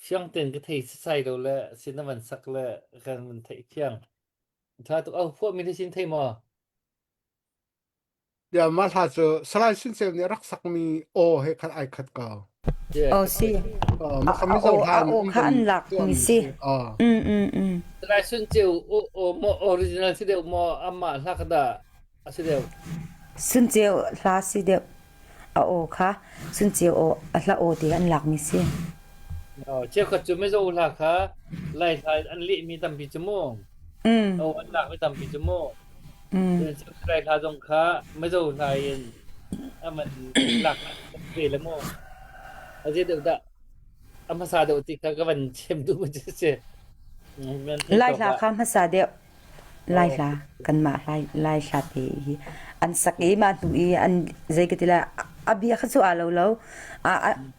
fiang ten ka thei sai lo le sin na van sak le kan van thei fiang. Tha tuk au phuah mi sin thei maw? Ya mah hla cu Salai Sun Ceu nih a rak sakmi aw he khan ai khat ko. Oh si. Mah kha Mizo hla A aw kha an lak mi si. Mm mm mm. Salai Sun Ceu mo original si deuh maw amah hla kha dah a si deuh? Sun Ceu hla si deuh. A aw kha Sun Ceu aw a hla aw ti an lak mi si. Cheukhat cu Mizo hla kha Lai hla in an lehmi tampi cu mu. Aw an lak mi tampi cu mu. Lai hla zong kha Mizo hla in aman lak ve le mu. A zei deuh dah? A hmasa deuh ti kha ka van chim duh mu ci si. Nan theih Lai tawk hla ah. kha hmasa deuh. Lai Oh. hla kanmah lai lai hla te hi an sak i mah hnu i an zei ka ti lai a bia kha cu aa lo lo a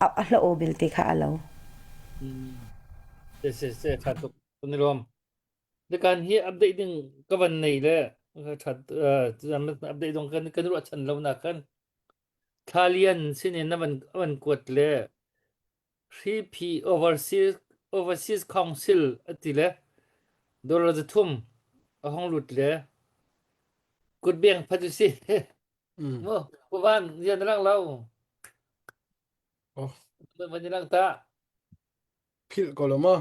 a a hla aw belte kha a lo. Mm. Se se se tha tuk. Kan i lawm. Nikan hi update ding ka van nei le that update dong kan kan ruah chan lo na kan Thalian sinin na van van kuat le Hripi Overseas Overseas Council ati le dollar 300 a hong lut le kutbeng phat si Mm. mo kuvan yan lang lo Oh, van lang ta philh ko lo maw?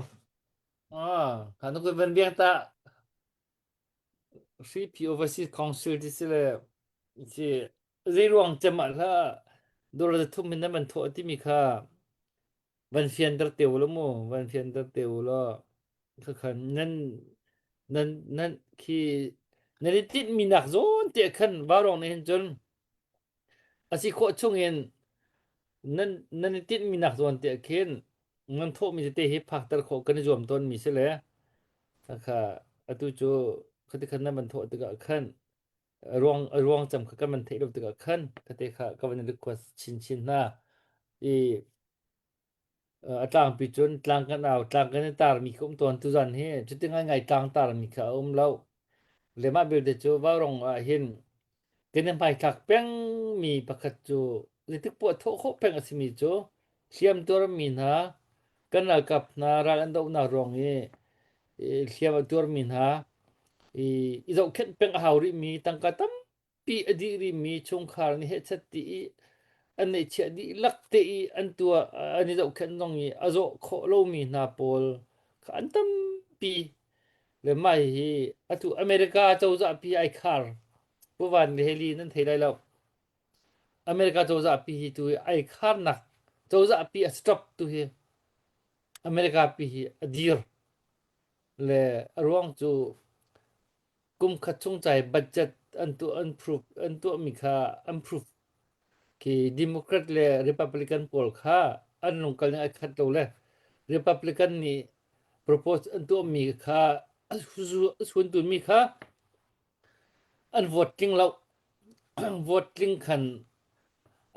Ah, kan kun van biang ta Hripi Overseas Council ti si le si zei ruang cem ah hla dollar 300 in nan van thawh timi kha van fianter te u law mu van fianter te u law khakhan nan nan nan khi nan i tinhmi nak zawn te khan vaurawng nih hin cun a si khawh chung in nan nan i tinhmi nak zawn te khin nan thawhmi tete hi phakter khawh kan i zuam tawnmi si le kha atu cu khati khan nan van thawh tikah khan ruang ruang cam kha kan van theih lo tikah khan khate kha ka van request chinchin hna i a tlangpi cun tlang kan au tlang kan i tarmi kha um tawn tuzan hi cuti ngaingai tlang tarmi kha a um lo le mah belte cu vaurong ah hin kan i hmaithlak pengmi pakhat cu zeitik poah thawh khawh peng a simi cu hliam tuarmi hna kan ralkap hna ral an dohnak ruang i hliam a tuarmi hna i i zohkhenh peng a hau rihmi tangka tampi a dih rihmi chungkhar nih hehchet ti i an neihchiah dihlak te i an tuah an i zohkhenh zong i a zawh khawh lomi hna pawl kha an tampi le mah hi atu America cozah pi ai khar Pu Van le Heli nan thei lai lo America cozah pi hi tu hi ai kharnak cozah pi a stop tu hi America pi hi a dir le a ruang cu kum khat chung cai budget an tuah an proof an tuahmi kha an proof khi Democrat le Republican pawl kha an lungkal ning ai khat lo le Republican nih propose an tuahmi kha a suntunmi kha an vote tling lo vote tling khan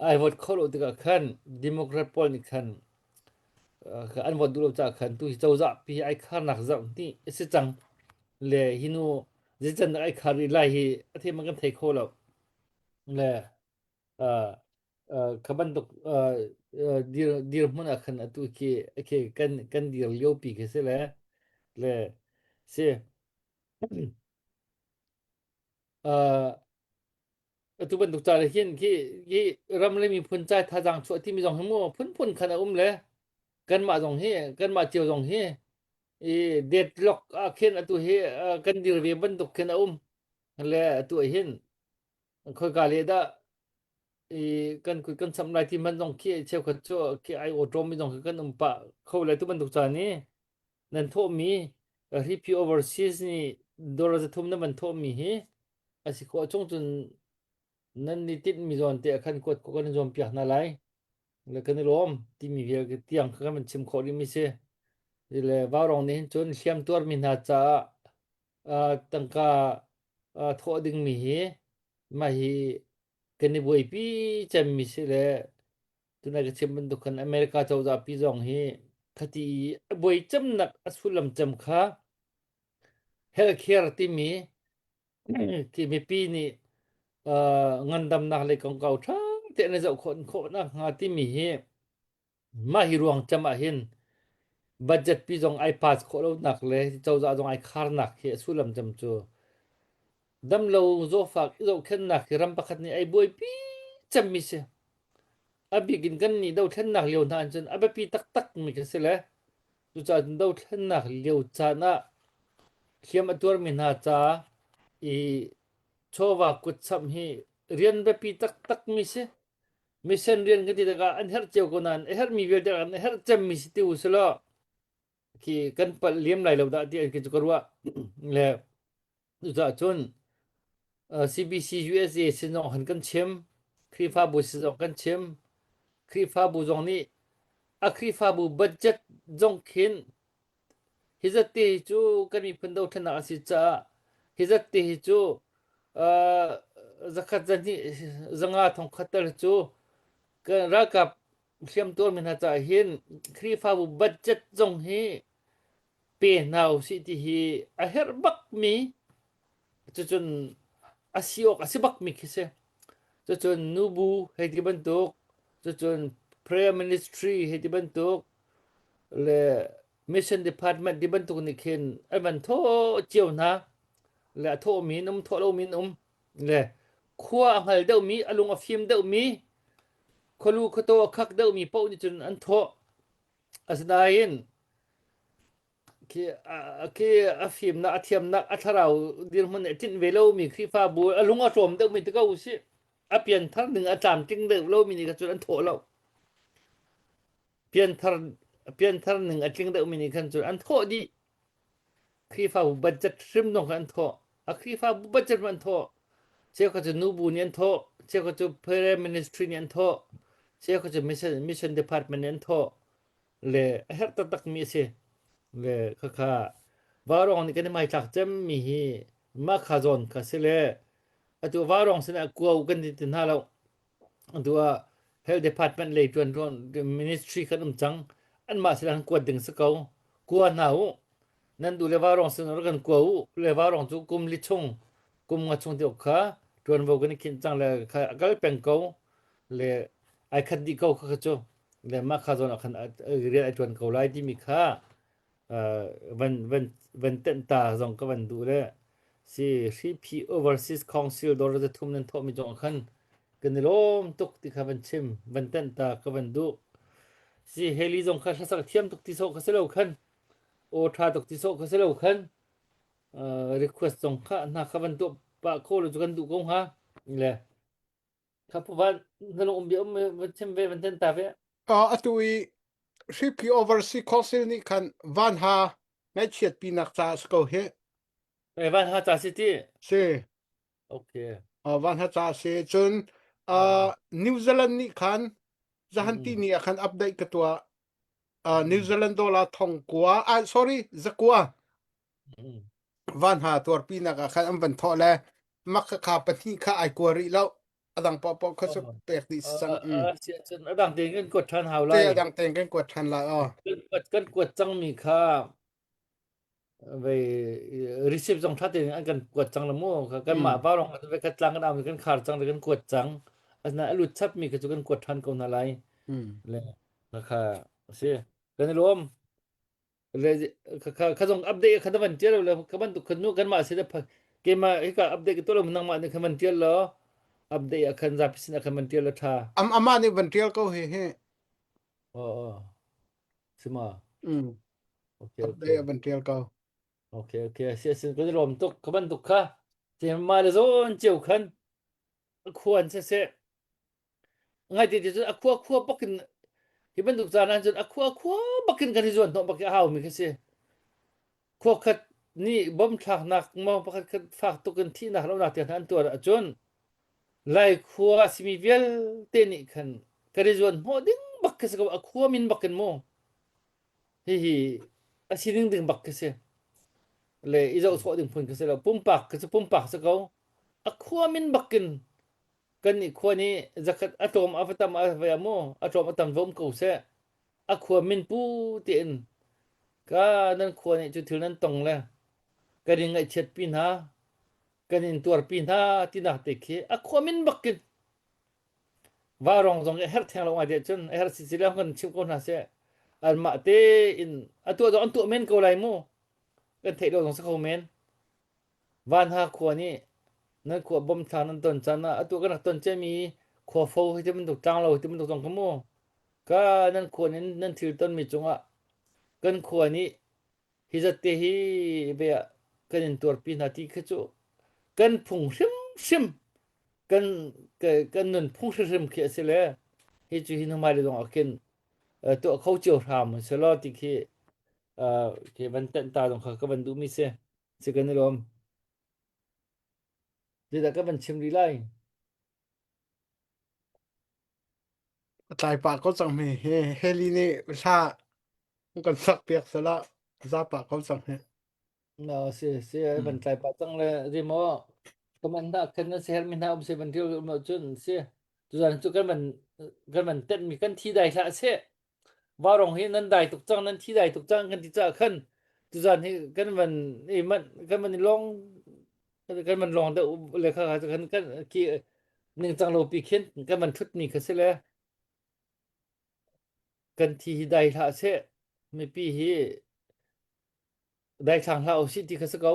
ai vote kho lo tikah khan Democrat pawl nih khan an vote duh lo caah khan tu hi cozah pi ai kharnak zarh hnih a si cang le hi nu zeican dah ai khar rih lai hi a thei man kan thei kho lo le kha bantuk dir dirhmun ah khan atu khi khi kan kan dir lio pi khi si le le si Atu bantuk ca le hin khi hi ram le miphun ca thazaang chuah timi zong hi mu phunphun khan a um le kanmah zong hi kanmah cio zong hi i deadlock ah khin atu hi kan dir ve bantuk khin a um le atu ah hin khoika le dah i kan kut kan samh lai ti man zong khi cheukhat cu khi ai awṭawm mi zong khi kan um pah kho le tu bantuk ca ni nan thawhmi Riphi Overseas nih dollar 300 nan van thawhmi hi a si khawh chung cun nan ni tinhmi zawn te ah khan kuat khawh kan zuam piak hna lai le kan i lawm timi vial tiang kha kan van chim khawh rihmi si. Le vaurong nih hin cun hliam tuarmi hna caah tangka thawh dingmi hi mah hi kan i buaipi cemmi si le Tunai ka chim bantuk khan America cozah pi zong hi khati i a buai cemnak a sullam cem kha healthcare timi ti mipi nih uh, ngandamnak lei kongkau ṭha tein an zoh khawh khawh nakhnga timi hi mah hi ruang cem ah hin budget pi zong ai pass khawh lonak le cozah zong ai kharnak hi a sullam cem cu damlo zawfak i zohkhenhnak hi ram pakhat nih ai buaipi cemmi si. A bik in kan nih dothlennak lio hna cun a biapi taktak mi kan si le cucaah cun dothlennak lio caan ah hliam a tuarmi hna ca i chawva kutsamh hi rian biapi taktak mi si. Mission rian kan ti tikah an herh cio ko nain a herhmi vialte an herh cemmi si ti u silaw khi kan palh liam lai lo dah ti khi cu ka ruah. Le Cucaah cun CBC USA sin zong han kan chim, Khrihfabu sin zong kan chim. Khrihfabu zong nih A Khrihfabu budget zong khin hi zat te hi cu kan miphun dothlennak a si caah hi zat te hi cu uh, zakhat zahnih zanga thongkhat tal cu kan ralkap hriamtuarmi hna caah hin Khrihfabu budget zong hi pe hna usih ti hi a herh bakmi cucun a si awk a si bakmi khi si. Cucun nubu hei ti bantuk, cucun prayer ministry hei ti bantuk, le mission department ti bantuk nih khin an van thawh cio hna le a thawhmi an um thawh lomi an um le khua a hngal deuhmi a lung a fim deuhmi khualu khuataw a khak deuhmi paoh nih cun an thawh asinain khi khi a fimnak a thiamnak a thlarau dirhmun nih a tlinh ve lomi Khrihfabu a lung a tlawm deuhmi ti ko usih a pianthar ning a tlamtling deuh lomi nih kha cun an thawh lo pianthar pianthar ning a tling deuhmi nih khan cun an thawh dih Khrihfabu budget hrim dong kha an thawh a Khrihfabu budget an thawh cheukhat cu nubu nih an thawh cheukhat cu prayer ministry nih an thawh cheukhat cu mission mission department nih an thawh le a herh taktakmi a si le khakha vaurawng nih kan i hmaitlak cemmi hi mah kha zawn kha si le atu vaurawng sinah kuau kan ti ti hna lo atu ah health department lei tuan tuan ministry kan um cang anmah sinah kan kuat ding si ko kua hna u nan duh le vaurawng sinah kan kua u le vaurawng cu kum li chung kum nga chung ti kha tuanvo kan i khinh cang le kha a kal peng ko le ai khat dih ko kha cu le mah kha zawn ah khan rian ai ṭuan ko lai timi kha van van van tenh ta zong ka van duh le si Hriphi Overseas Council dawr za thum nan thawhmi zong ah khan kan i lawm tuk ti kha van chim van tenh ta ka van duh si Haley zong kha hlasak thiam tuk ti sawh kha si lo khan aw ṭha tuk ti sawh kha si lo khan request zong kha hna kha van tuah pah kho lo cu kan duh ko hnga le Kha na lung um bia um van chim ve van ten ta ve. Atu i Hriphi Overseas Council nih khan van ha ngaihchiat pinak ca si ko hi. Eh van ha ca si ti. Si. Okay. Van ha ca si cun New Zealand nih khan zahan ti ni ah khan update ka tuah. New Zealand dollar thong kua ah sorry zakua van ha tuarpinak ah khan an van thawh le mak kha pahnih kha ai kua rih lo a dang paohpaoh kha cu pek dih si cang a dang tein kan kuat ṭhan hau lai a dang tein kan kuat ṭhan lai aw kan kuat cangmi kha vei receipt zong ṭha tein an kan kuat cang la mu kan mah pa rong ve khat tlang kan am kan khar cang le kan kuat cang asna a lut chap mi kha cu kan kuat ṭhan ko hna lai le kha si kan i lawm le kha kha zong update kha van tial lo kha bantuk kha nu kan mah si da keimah hika update ka tuah lo nangmah nih kha van tial lo update ah khan zapi sin ah khan van tial lo tha am ama nih van tial ko hi hi oh oh sima mm okay update okay van tial ko okay okay si sin ko lom tuk kha bantuk kha te ma le zon cheu khan khuan se se Ngai te cun a khua khua bak in hi bantuk caan ah cun a khua khua bak in kan i zuan hnawh bak i a haumi khi si. Khua khat nih bom thlaknak maw pakhat khat fak tuk in thihnak lonak tiang an tuar ahcun Lai khua a simi vialte nih khan kan i zuan hnawh ding bak khi si ko a khua min bak in mu. Hihi a sining ding bak khi si. Le i zoh sawh ding phun khi si lo. Pumpak khi cu pumpak si ko. A khua min bak in Kannih khua nih zakhat a tlawm a va tam a va mu a tlawm a tam va um ko seh a khua min pu tiin ka nan khua nih cu thil nan tong le kan in ngaihchiat pi hna kan in tuar pi hna tinak te khi a khua min bak in varong zong a herh theng lo ngai cun a herh si si le kan chim ko hna seh anmah te in a tuah zong an tuah men ko lai mu kan theih lo zong si kho men Vanha khua nih nan khua bomthla nan ton caan ah atu kan rak ton ciami khuafo hi ti bantuk tlanglo hi ti bantuk zong kha mu ka nan khua nih nan thil tonmi cungah kan khua nih hi zat te hi ve ah kan in tuarpi hna ti khi cu kan phung hrimhrim kan kan nunphung hrimhrim khi a si le hi cu hi hnu le zong ah khin tuah kho cio hram se law ti khi khi van tenh ta zong kha ka van duhmi si. Si kan i lawm. Zeidah ka van chim rih lai? A tlai pah ko cang mi hi Heli nih hla kan sak piak sala za pah ko cang hi. No si si van tlai pah cang le ri maw kaman hna khan na sel mi hna um se van thil um cun si tuzan cu kan van kan van tenh mi kan thi dai hlah se Varong hi nan dai tuk cang nan thi dai tuk cang kan ti caah khan tuzan hi kan van i manh kan van i long kan van long deuh le kha kha kan kan ki ningcang lo pi khin kan van thut mi kha si le kan thi hi dai hlah seh mipi hi dai thlang hlah usih ti kha si ko.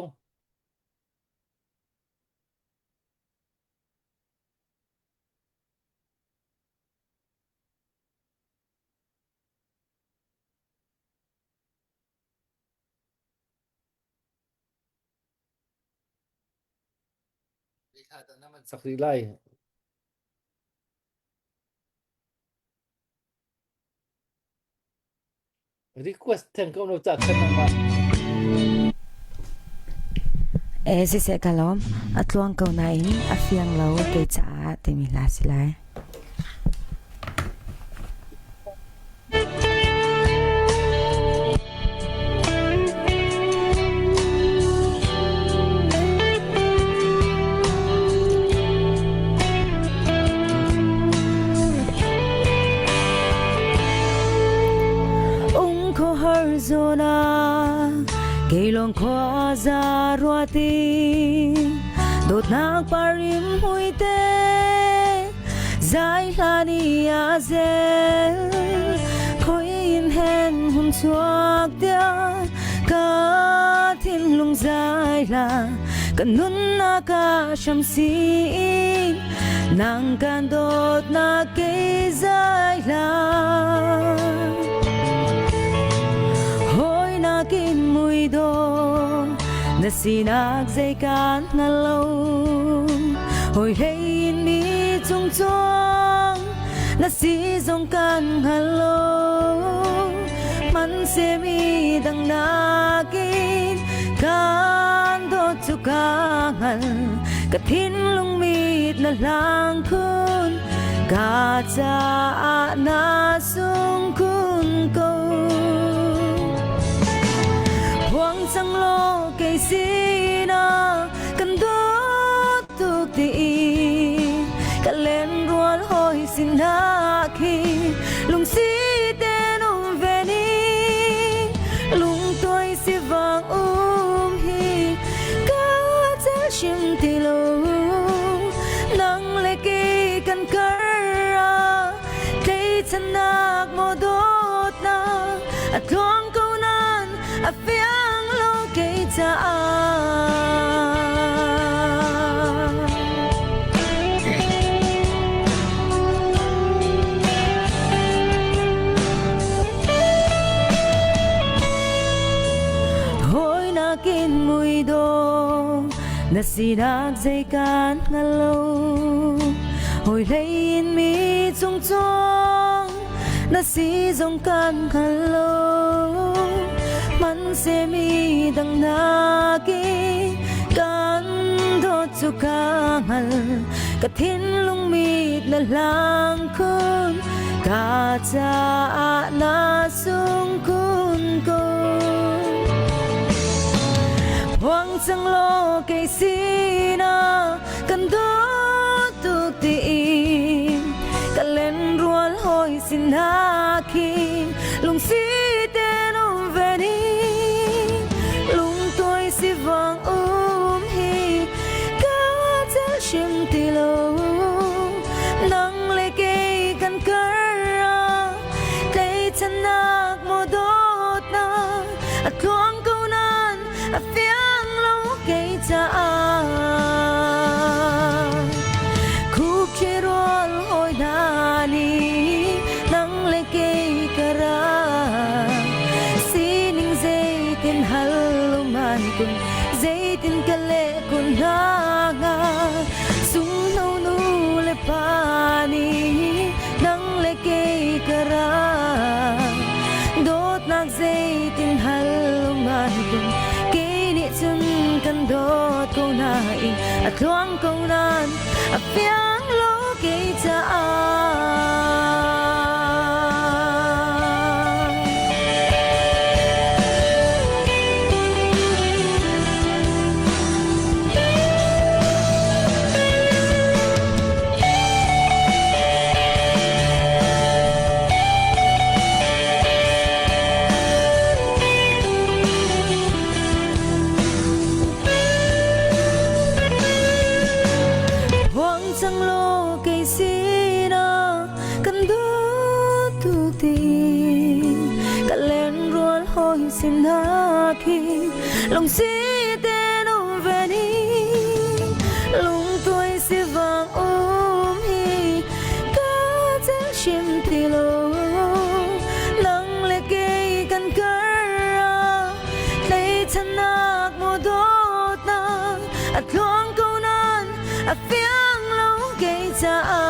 Sak rih lai. Request theng ko no ca khan nangmah. E siseh ka lawm. A tluang ko nain a fiang lo kei caah timi hla si lai. Ung kho har zona keilong khua za ruati dawtnak parim hui te zai hla ni a zel khoi in hen hun chuak tia ka thinlung zai hla ka nunnak ka hram si nang kan dawtnak kei zai hla hoi nakin mui do na sinak zei kan hngal lo hoi hlei in mi cung cuang na si zong kan hngal lo man se mi dang nakin kan dawt cu ka hngal ka thinlung mit na hlang khun ka caah na sung khun ko Huang cang law kei sinah kan dawt tuk ti ka len rual hoi sinah khi lungsi ten um ve ni lungtuai si vang um hi ka cel chim ti lo nang le kei kan kar ah tleichanak maw dawtnak a tluang ko nan a fiang lo kei caah. Hoi nakin mui do na sinak zei kan hngal lo hoi hlei in mi cung cuang na si zong kan hngal lo hmanhseh mi dang nakin kan dawt cu ka hngal ka thinlung mit na hlang khun ka caah na sung kun ko Huang cang law kei sinah kan dawt tuk tiin ka len rual hoi sinah khi lungsi ten um ve ni lungtuai si vang um hi ka cel chim ti lo nang le kei kan kar ah tleichanak maw dawtnak a tluang ko nan a fiang lo kei caah khupṭhi rual hawi hna nih nang le kei ka ra sining zeitin hal uman kun zeitin ka leh kun hna hnga sungno nu le pa nih nang le kei ka ra dawtnak zeitin hal uman kun kei nih cun kan dawt ko nain a tluang ko nan a fiang lo kei caah. Ding ka lenrual hawi sinak hi lungsi tein um ve ning lungtuai sivang um hi ka celh hrim ti lo nang le kei kan kar ah tleichanak maw dawtnak a tluang ko nain a fiang lo kei caah.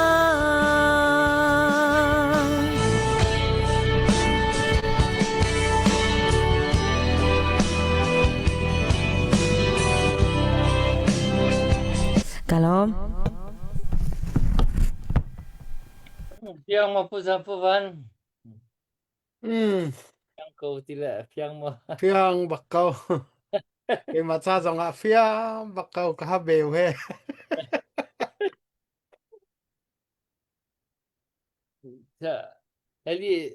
Ka lawm. Fiang maw Pu Za Pu Van? Mm. Fiang ko ti le fiang maw? Fiang bak ko. Keimah ca zong ah fiang bak ko ka ha beu he. Heli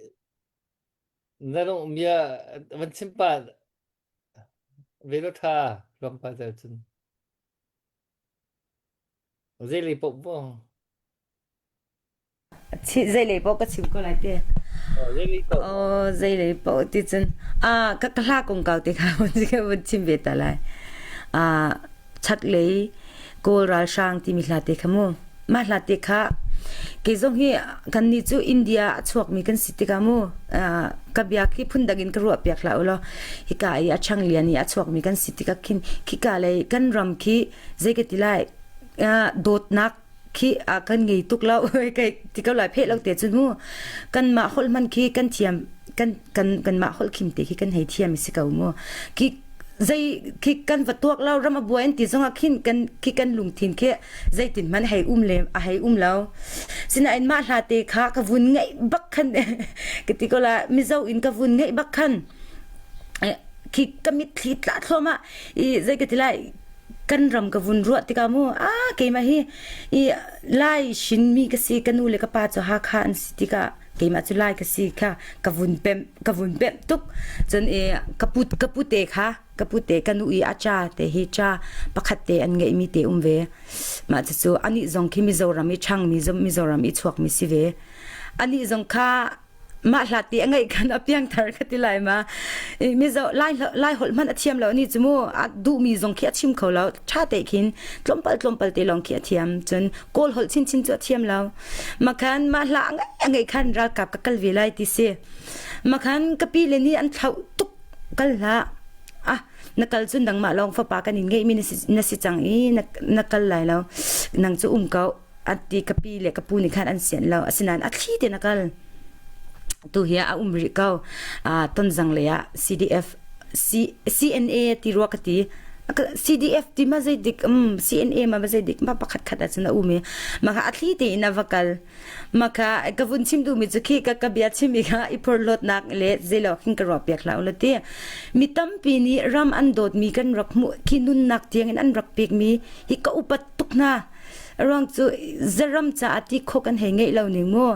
na nung mia van chim pa velo tha ruang pa zel cun. Zei po po. Zeilei paoh ka chim ko lai te. Oh, zeilei paoh ti cun ah ka ka hla kongkau te kha vun chim ve ta lai. Ah chaklei Kawl ralhrang timi hla te kha mu. Mah hla te kha kei zong hi kan nih cu India a chuakmi kan si tikah mu ka bia khi phundang in ka ruah piak hlah u law hika i a ṭhang lian i a chuakmi kan si tikah khin khika lei kan ram khi zei ka ti lai dawtnak khi a kan ngei tuk lo kai ti ko lai pheh lo te cun mu kanmah holh hman khi kan thiam kan kan kanmah holh khim te khi kan hei thiam si ko mu khi zei khi kan va tuak lo ram a buai an ti zongah khin kan khi kan lungthin khi zeitin hmanh hei um le a hei um lo sinain mah hla te kha ka vun ngaih bak khan ka ti ko la mizo in ka vun ngaih bak khan khi ka mitthli tla thluahmah i zei ka ti lai kan ram ka vun ruah tikah mu a keimah hi i Lai hrinmi ka si ka nu le ka pa cu Hakha an si tikah keimah cu Lai ka si kha ka vun pemh ka vun pemh tuk cun i ka pu ka pu te kha ka pu te ka nu i a cha te hi cha pakhat te an ngeihmi te um ve mah cucu anih zong khi Mizoram i ṭhangmi Mizoram i chuakmi si ve anih zong kha mah hlat ti a ngeih khan a piangthar ka ti lai ma mizo lai lai holh hmanh a thiam lo ni chu mu a duhmi zong khi a chim kho lo tha te khin tlawmpal tlawmpal te lawng khi a thiam cun kawl holh chin chin cu a thiam lo makhan mah hla a ngeih khan ralkap ka kal ve lai ti si makhan ka pi le nih an thlauh tuk kal hlah ah na kal cun nangmah lawng fapa kan in ngeihmi na si cang i na kal lai lo nang cu um ko an ti ka pi le ka pu nih khan an sianh lo asinain a thli tein a kal tu hi a um rih ko tonzang lei ah CDF C, CNA ti rua ka ti CDF ti ma zei dik um CNA ma zei dik ma pakhat khat ah cun a um i ma kha a thli tein a va kal ma kha ka vun chim duhmi cu khi ka ka bia chim i kha i phorhlawtnak le zeilo khin ka ruah piak hlah u la ti mi tampi nih ram an dawtmi kan rak hmuh khi nunnak tiang in an rak pekmi hi ka upat tuk hna Ruang cu zaram caah ti kho kan hei ngeih lo ning mu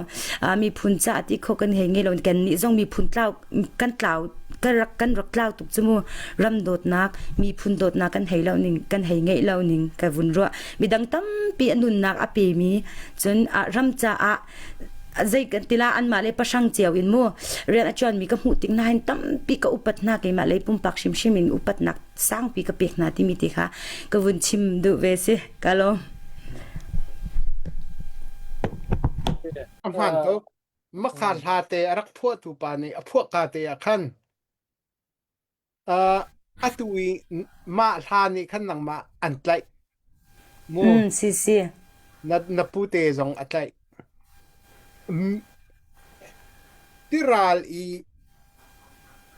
miphun caah ti kho kan hei ngeih lo kan nih zong miphun tlau kan tlau kan rak kan rak tlau tuk cu mu ram dawtnak miphun dawtnak kan hei lo ning kan hei ngeih lo ning ka vun ruah midang tampi a nunnak a pe mi cun ram caah zei kan tila anmah le pahrang cio in mu rian a ṭuan mi ka hmuh tik hna hin tampi ka upat hna keimah lei pumpak hrimhrim in upatnak sangpi ka pek hna timi te kha ka vun chim duh ve si ka lawm. A hmaan tuk. Makha hla te a rak phuahtu pa nih a phuah ka te ah khan uh, atu i mah hla nih khan nangmah an tlaih mu Mm, si si. na na pute zong a tlaih Tiral i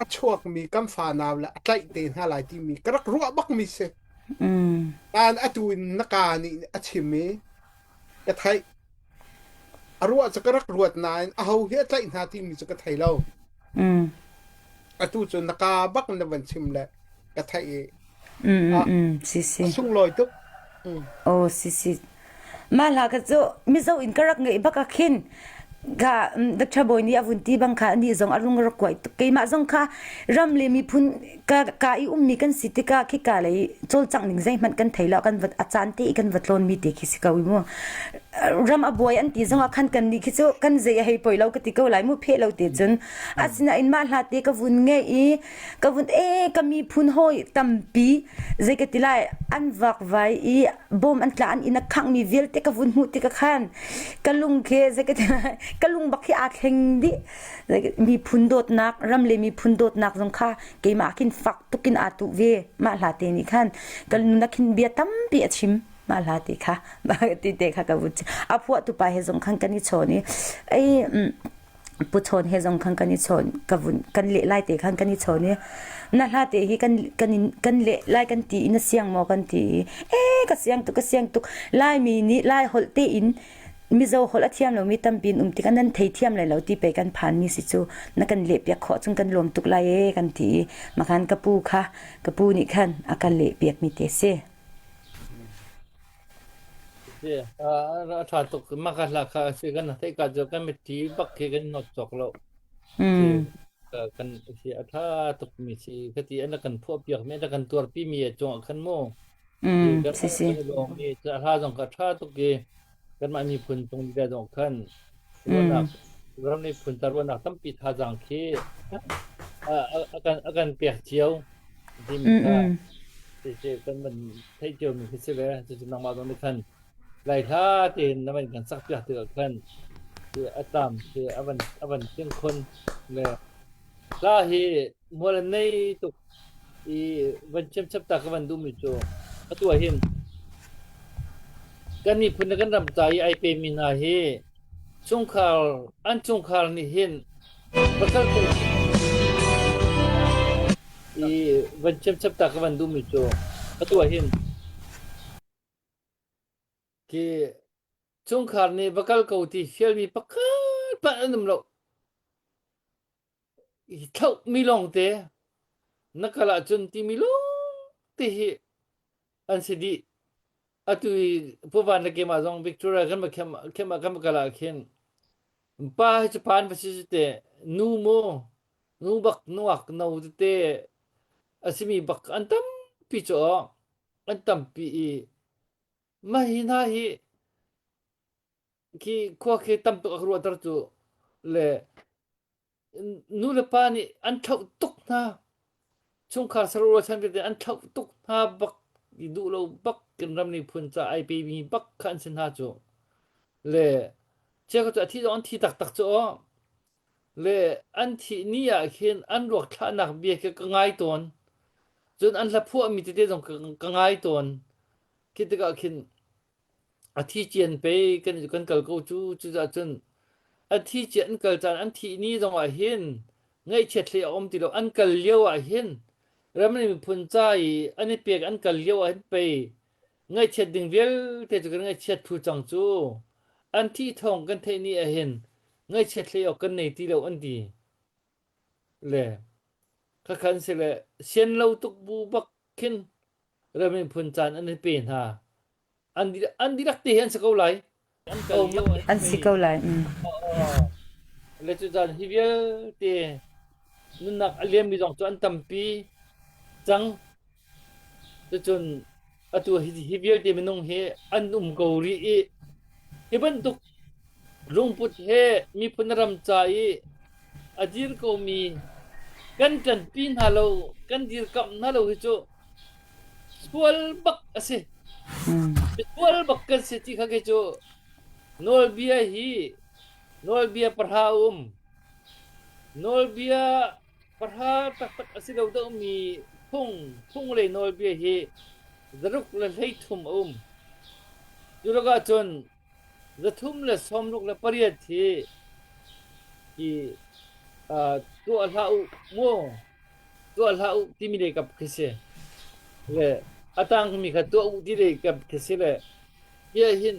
a chuakmi kan fanau le a tlaih te hna lai timi ka rak ruah bakmi si. Mm. Nain atu in na ka nih a chim i ka theih. A ruah cu ka rak ruat nain aho hi a tlaih hna timi cu ka thei lo. Mm. Atu cu na ka bak na van chim le ka theih i Mm, a, mm, mm. Si a si. sunglawi tuk. Mm. Oh, si si. Mah hla kha cu Mizo in ka rak ngeih bak ah khin. Kha Dr. Bawi nih a vun ti bang kha anih zong a lung a rak kuai tuk. Keimah zong kha ram le miphun ka, ka i ummi kan si tikah khika lei cawlcangh ning zeihmanh kan thei lo kan va a caan te i kan va tlawnmi te khi si ko i mu. Ram a buai an ti zong ah khan kan nih khi cu kan zei a hei poi lo ka ti ko lai mu pheh lo te cun. Asinain mah hla te ka vun ngeih i ka vun e ka miphun hawi tampi zei ka ti lai an vakvai i bom an tla an inn a khanghmi vialte ka vun hmuh tikah khan ka lung khi zei ka ti lai ka lung bak hi aa thleng dih miphun dawtnak ram le miphun dawtnak zong kha keimah khin fak tukin aa tuh ve mah hla te nih khan ka nun ah khin bia tampi a chim mah hla te kha mah ti te kha ka vun a phuahtu pa he zong khan kan i chawn i ei Pu Chawn he zong khan kan i chawn ka vun kan leh lai te khan kan i chawn i na hla te hi kan kan in kan leh lai kan ti i na siang maw kan ti i e ka siang tuk ka siang tuk Laimi nih Lai holh te in Mizo holh a thiam lomi tampi in um tikah nan thei thiam lai lo ti pei kan phan mi si cu na kan leh piak khawh cun kan lawm tuk lai e kan ti i makhan ka pu kha ka pu nih khan a kan leh piak mi te si. A ṭha tuk. Mah ka hla kha a si. Kan theih ka cu kan mitthli bak khi kan nawt cawk lo. Si kan si a ṭha tuk mi si. Khati an kan phuah piak mi, an kan tuarpi mi a cungah khan mu. Si kan Si si. kan i lawm i a hla zong kha a ṭha tuk i kanmah miphun cung lila zong khan ruahnak ram miphun ta ruahnak tampi thazaang khi a a kan a kan pek cio timi kha Cucu kan van theih ciomi khi si ve. Cucu nangmah zong nih khan Lai hla tein na van kan sakpiak tikah khan hi a tlam khi a van a van tling khun le hla hi mual an nei tuk i van chimchap ta ka van duhmi cu atu ah hin kan miphun le kan ram ca i ai pemi hna hi chungkhar an chungkhar nih hin pasal I van chimchap ta ka van duhmi cu atu ah hin khi chungkhar nih va kal ko ti fialmi pakhat hmanh an um lo. I thlauhmi lawngte na kal ahcun timi lawngte hi an si dih. Atu i Pu Van le keimah zong Victoria kan va khem khem ah kan va kal ah khin pa hi cu pa an va si cu te nu mu nu bak nuak no tete a simi bak an tampi cu aw an tampi i mah hi hna hi khi khua khi tam tuk a ka ruahter cu le Nu le pa nih an thlauh tuk hna. Chungkhar sarual chan vialte an thlauh tuk hna bak i duh lo bak kan ram miphun ca ai pemi bak kha an si hna cu. Le cheukhat cu a thi zong an thi taktak cu aw. Le an thih ni ah khin an ruak thlahnak bia khi ka ngai tawn. Cun an hla phuahmi tete zong ka, ka ngai tawn. Khi tikah khin A thi cian pei kan kan kal ko cu. Cucaah cun a thi cia an kal caan an thih ni zongah hin ngaihchiat hlei a um ti lo. An kal lio ah hin ram le miphun ca i an i pek an kal lio ah hin pei ngaihchiat ding vialte cu kan ngaihchiat thlu cang cu. An thih thawng kan theih ni ah hin ngaihchiat hlei awk kan nei ti lo an ti. Le khakhan si le sian lo tuk bu bak khin ram miphun caan an i pe hna. An an dihlak te hi an si ko lai. An kal lio An si ko lai. Mm. Le cu caan hi vialte nunnak a liammi zong cu an tampi cang. Cucun atu hi, hi vialte minung hi an um ko rih i hi bantuk lungput he miphun ram ca i a dir komi kan ṭanpi hna lo, kan dirkamh hna lo hi cu Sual bak a si. Sual bak kan si ti kha kei cu nawlbia hi nawlbia pahra a um. Nawlbia pahra taktak a si lo deuhmi phung, phung le nawlbia hi zaruk le 13 a um. Cu lakah cun 368 hi hi uh, tuah hlah u mu tuah hlah u timi lei kap khi si. Le a tangmi kha tuah u ti lei kap khi si le hi ah hin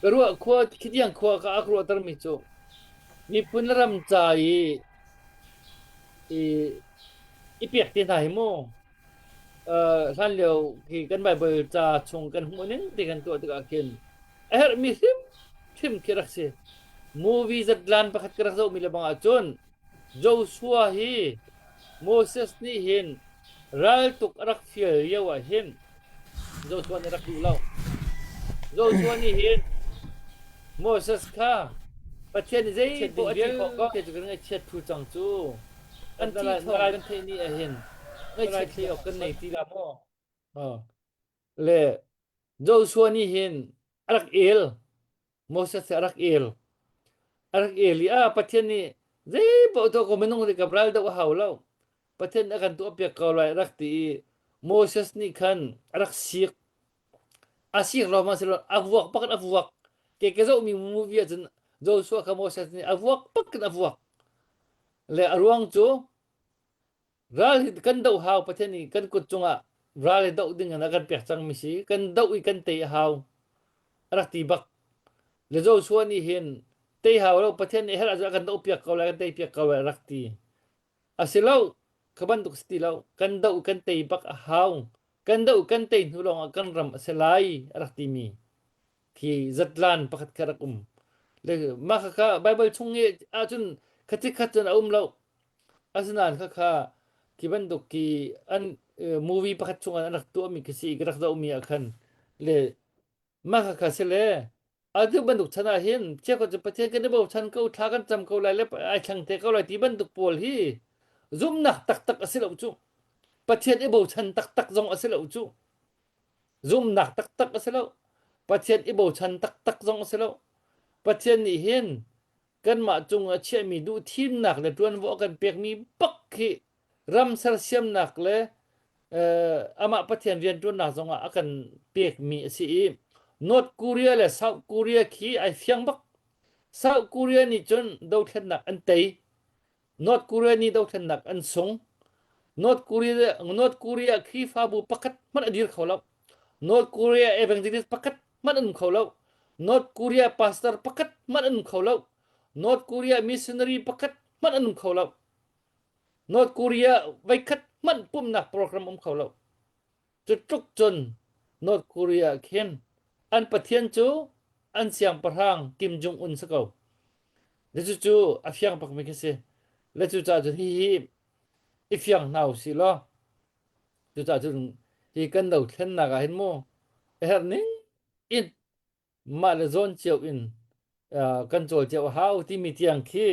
ka ruah khua khitiang khua ka ak ruahtermi cu miphun le ram ca i i i pek te hna hi mu uh, hlan lio khi kan Bible ca chung kan hmuh ning ti kan tuah tikah khin a herhmi hrimhrim khi rak si. Movie zatlan pakhat ka rak zohmi le bang ahcun Joshua hi Moses nih hin raltuk a rak fial lio ah hin Joshua nih a rak duh lo. Joshua nih hin Moses kha Pathian nih zei poah a ti khawh ko te cu kan ngaihchiat thlu cang cu. Kan thi thawng kan theih ni ah hin ngaihchiat hlei awk kan nei ti la maw? Le Joshua nih hin a rak el. Moses a rak el. A rak el i ah Pathian nih zei paoh tuah ko minung nih ka ral doh a hau lo. Pathian a kan tuahpiak ko lai a rak ti i Moses nih khan a rak sik. A sik lo ma silo a vuak bak in a vuak. Ke ke zohmi movie ahcun Joshua kha Moses nih a vuak bak in a vuak. Le a ruang cu Ral hi kan doh hau Pathian nih kan kut cungah ral hi doh ding in a kan pek cangmi si kan doh i kan tei a hau a rak ti bak le Joshua nih hin tei hau lo Pathian nih herh ahcun a kan doh piak ko lai kan tei piak ko lai a rak ti a si lo kha bantuk si ti lo kan doh kan tei bak a hau kan doh kan tei hnu lawngah kan ram a si lai a rak timi khi zatlan pakhat kha rak um le mah kha Bible chung i ahcun khathi khat cun a um lo Asinain khakha khi bantuk khi an movie pakhat chungah an rak tuahmi khi si i ka rak zohmi ah khan le mah khakha si le atu bantuk chan ah hin chiakhat cu Pathian kan i bochan ko thla kan cam ko lai le ai thlang te ko lai ti bantuk pawl hi zumhnak taktak a si lo cu Pathian i bochan taktak zong a si lo cu zumhnak taktak a si lo Pathian i bochan taktak zong a si lo Pathian nih hin kanmah cung a chiahmi duhthimnak le ṭuanvo a kan pekmi bak khi ram sersiamnak le amah Pathian rianṭuannak zongah a kan pekmi a si i North Korea le South Korea khi ai fiang bak. South Korea nih cun dothlennak an tei. North Korea nih dothlennak an sung. North Korea North Korea Khrihfabu pakhat hmanh a dir kho lo. North Korea evangelist pakhat hmanh an um kho lo. North Korea pastor pakhat hmanh an um kho lo. North Korea missionary pakhat hmanh an um kho lo. North Korea voikhat hmanh pumhnak program um kho lo. Cu tluk cun North Korea khin an pathian cu an siangpahrang Kim Jong-un si ko. Le cucu a fiang bakmi khi si. Le cucaah cun hihi i fiang hna usih law cucaah cun hi kan dothlennak ah hin mu a herh ning in mah le zawn cio in kan cawl cio a hau timi tiang khi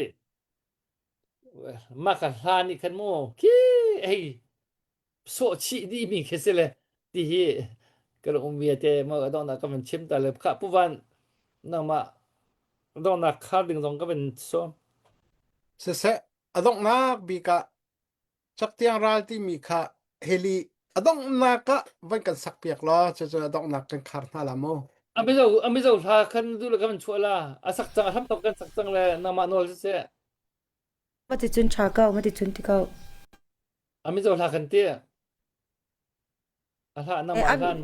mah ka hla nih khan mu khi hei sawh chih dihmi khi si le ti hi ka rak um te mo donghnak ka van chim ta le khah pu van nangmah donghnak khar ding zong ka van sawm. Siseh a donghnak bik ah Caktiang ral timi kha heli a donghnak ah van kan sak piak law cucu a donghnak kan khar hna la mu. A mizo a mizo hla khan du le kan chuah la a sak cang a hram tok kan sak cang le nangmah nawl siseh. Mati cun ṭha ko, mati cun ti ko. A mizo hla kan ti. A hla nangmah hlan.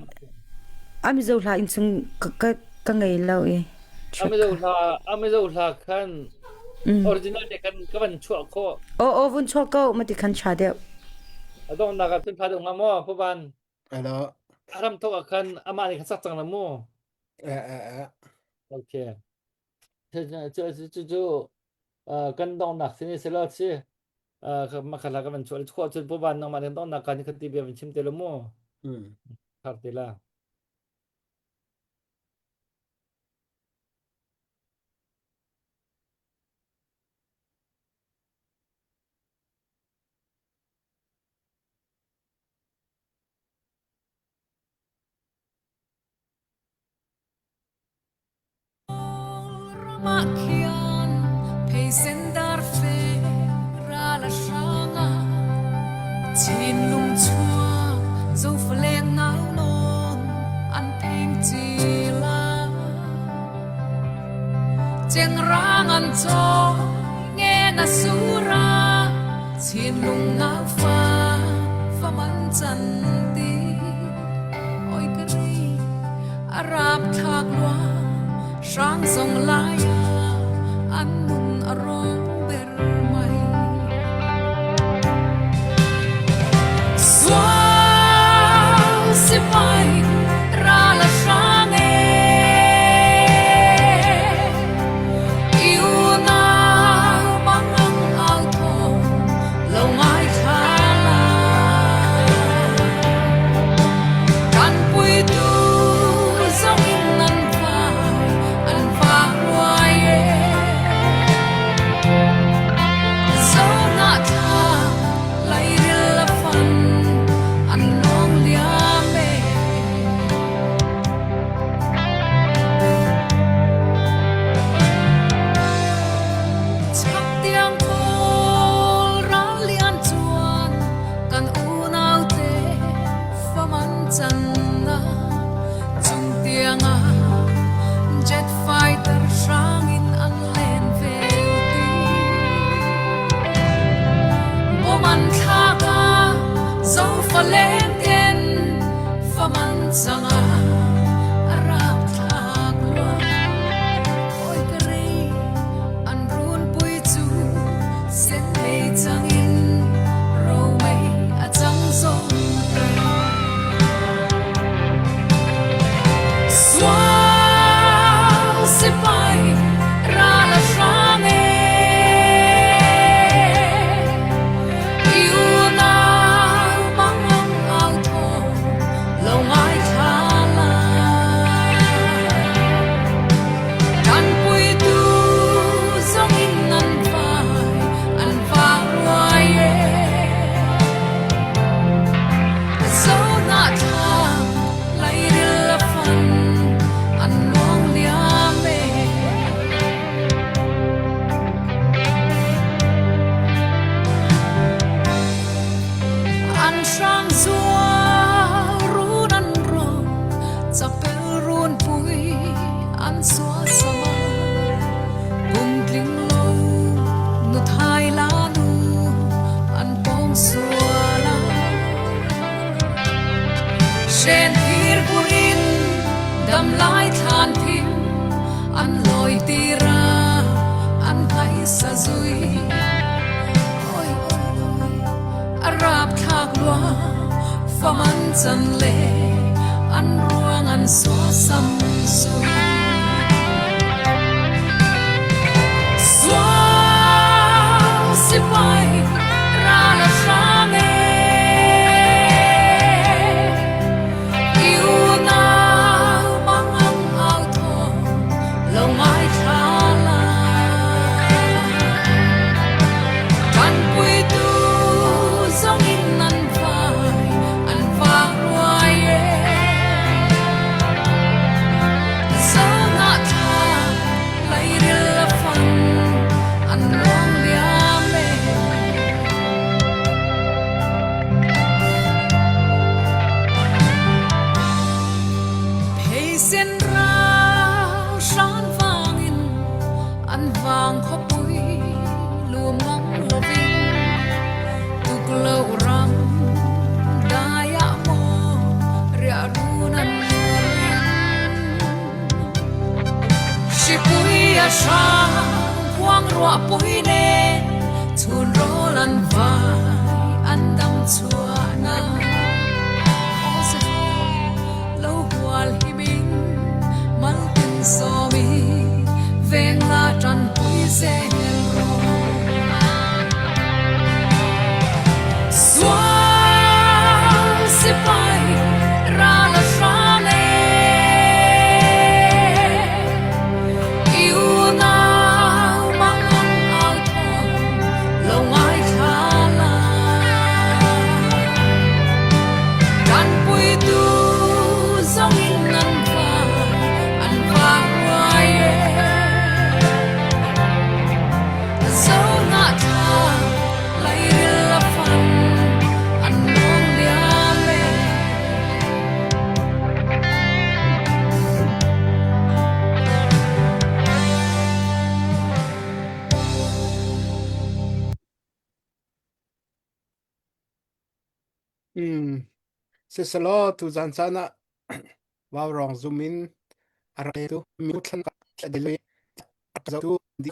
A mizo hla in chung ka ka ka ngei lo i. A mizo hla a mizo hla khan original te kan ka van chuah khawh. Aw aw vun chuah ko mati khan ṭha deuh. A donghnak ah cun ṭha deuh hnga maw Pu Van? Alo. A ram thok ah khan amah nih khan sak cang la mu. Eh eh eh. Okay. Cu cu cu kan donghnak sin si lo si. Makhala ka van chuah chuah cun pu van nangmah nih donghnak kan khat ti bia van chim te lo mu. Khar te la. Ramah khian pheisen darfe ral a hrang ah Chinlung chuak zofalen nau nawn an pheng cila Chengrang an cawi ngen a sura Chinlung nau fa fam an can ti Oi ka ri a rapthlak lua hrang zong lai ah an nun a rawng ber mai. Sual sipai ral a hrang e. cang a a rapthlak lua. Oi ka rei an runpui cu sen mei cang in romei a cang zong Sual sipai ral a hrang e I unau mangang au thaw lo ngaithla lai. Ṭanpuitu zong in an vai an vang ruai e. Zohnahthlak lairil a fan an luang liam e. An hrang zual run an rawk, chapel runpui an suasam a. Kum tling lo nuthai la nu an pawng sual a. Hren thir burin dam lai thlan thim an lawi tira an hmaisa zui. Oi oi oi a rapthlak lua fam an chan le an ruang an suasam zui. Sual sipai ral a hrang e I unau mangang au thaw lo ngaithla lai. Ṭanpuitu zong in an vai an vang ruai e. Zohnahthlak lairil a fan an luang liam e. Pheisen rau hran vangin an vang khawpui lum ngam lovin tuklo ram dai ah maw riahrun an rin. Hripui a hrang khuang ruahpui nen chun rawl an vai an dam chuahnak. Aw lo hual himing maltin sawmi veng la ṭanpui zel rawh. Sual sipai ral a hrang e I unau mangang au thawng lo ngaithla lai. Ṭanpuitu zong in an vang an vang ruai e. Zohnahthlak lairil a fan an luang liam e. Mm. Siselaw tuzan caan ah vaurawng zum in a rak tu mi thlan ka zotu di.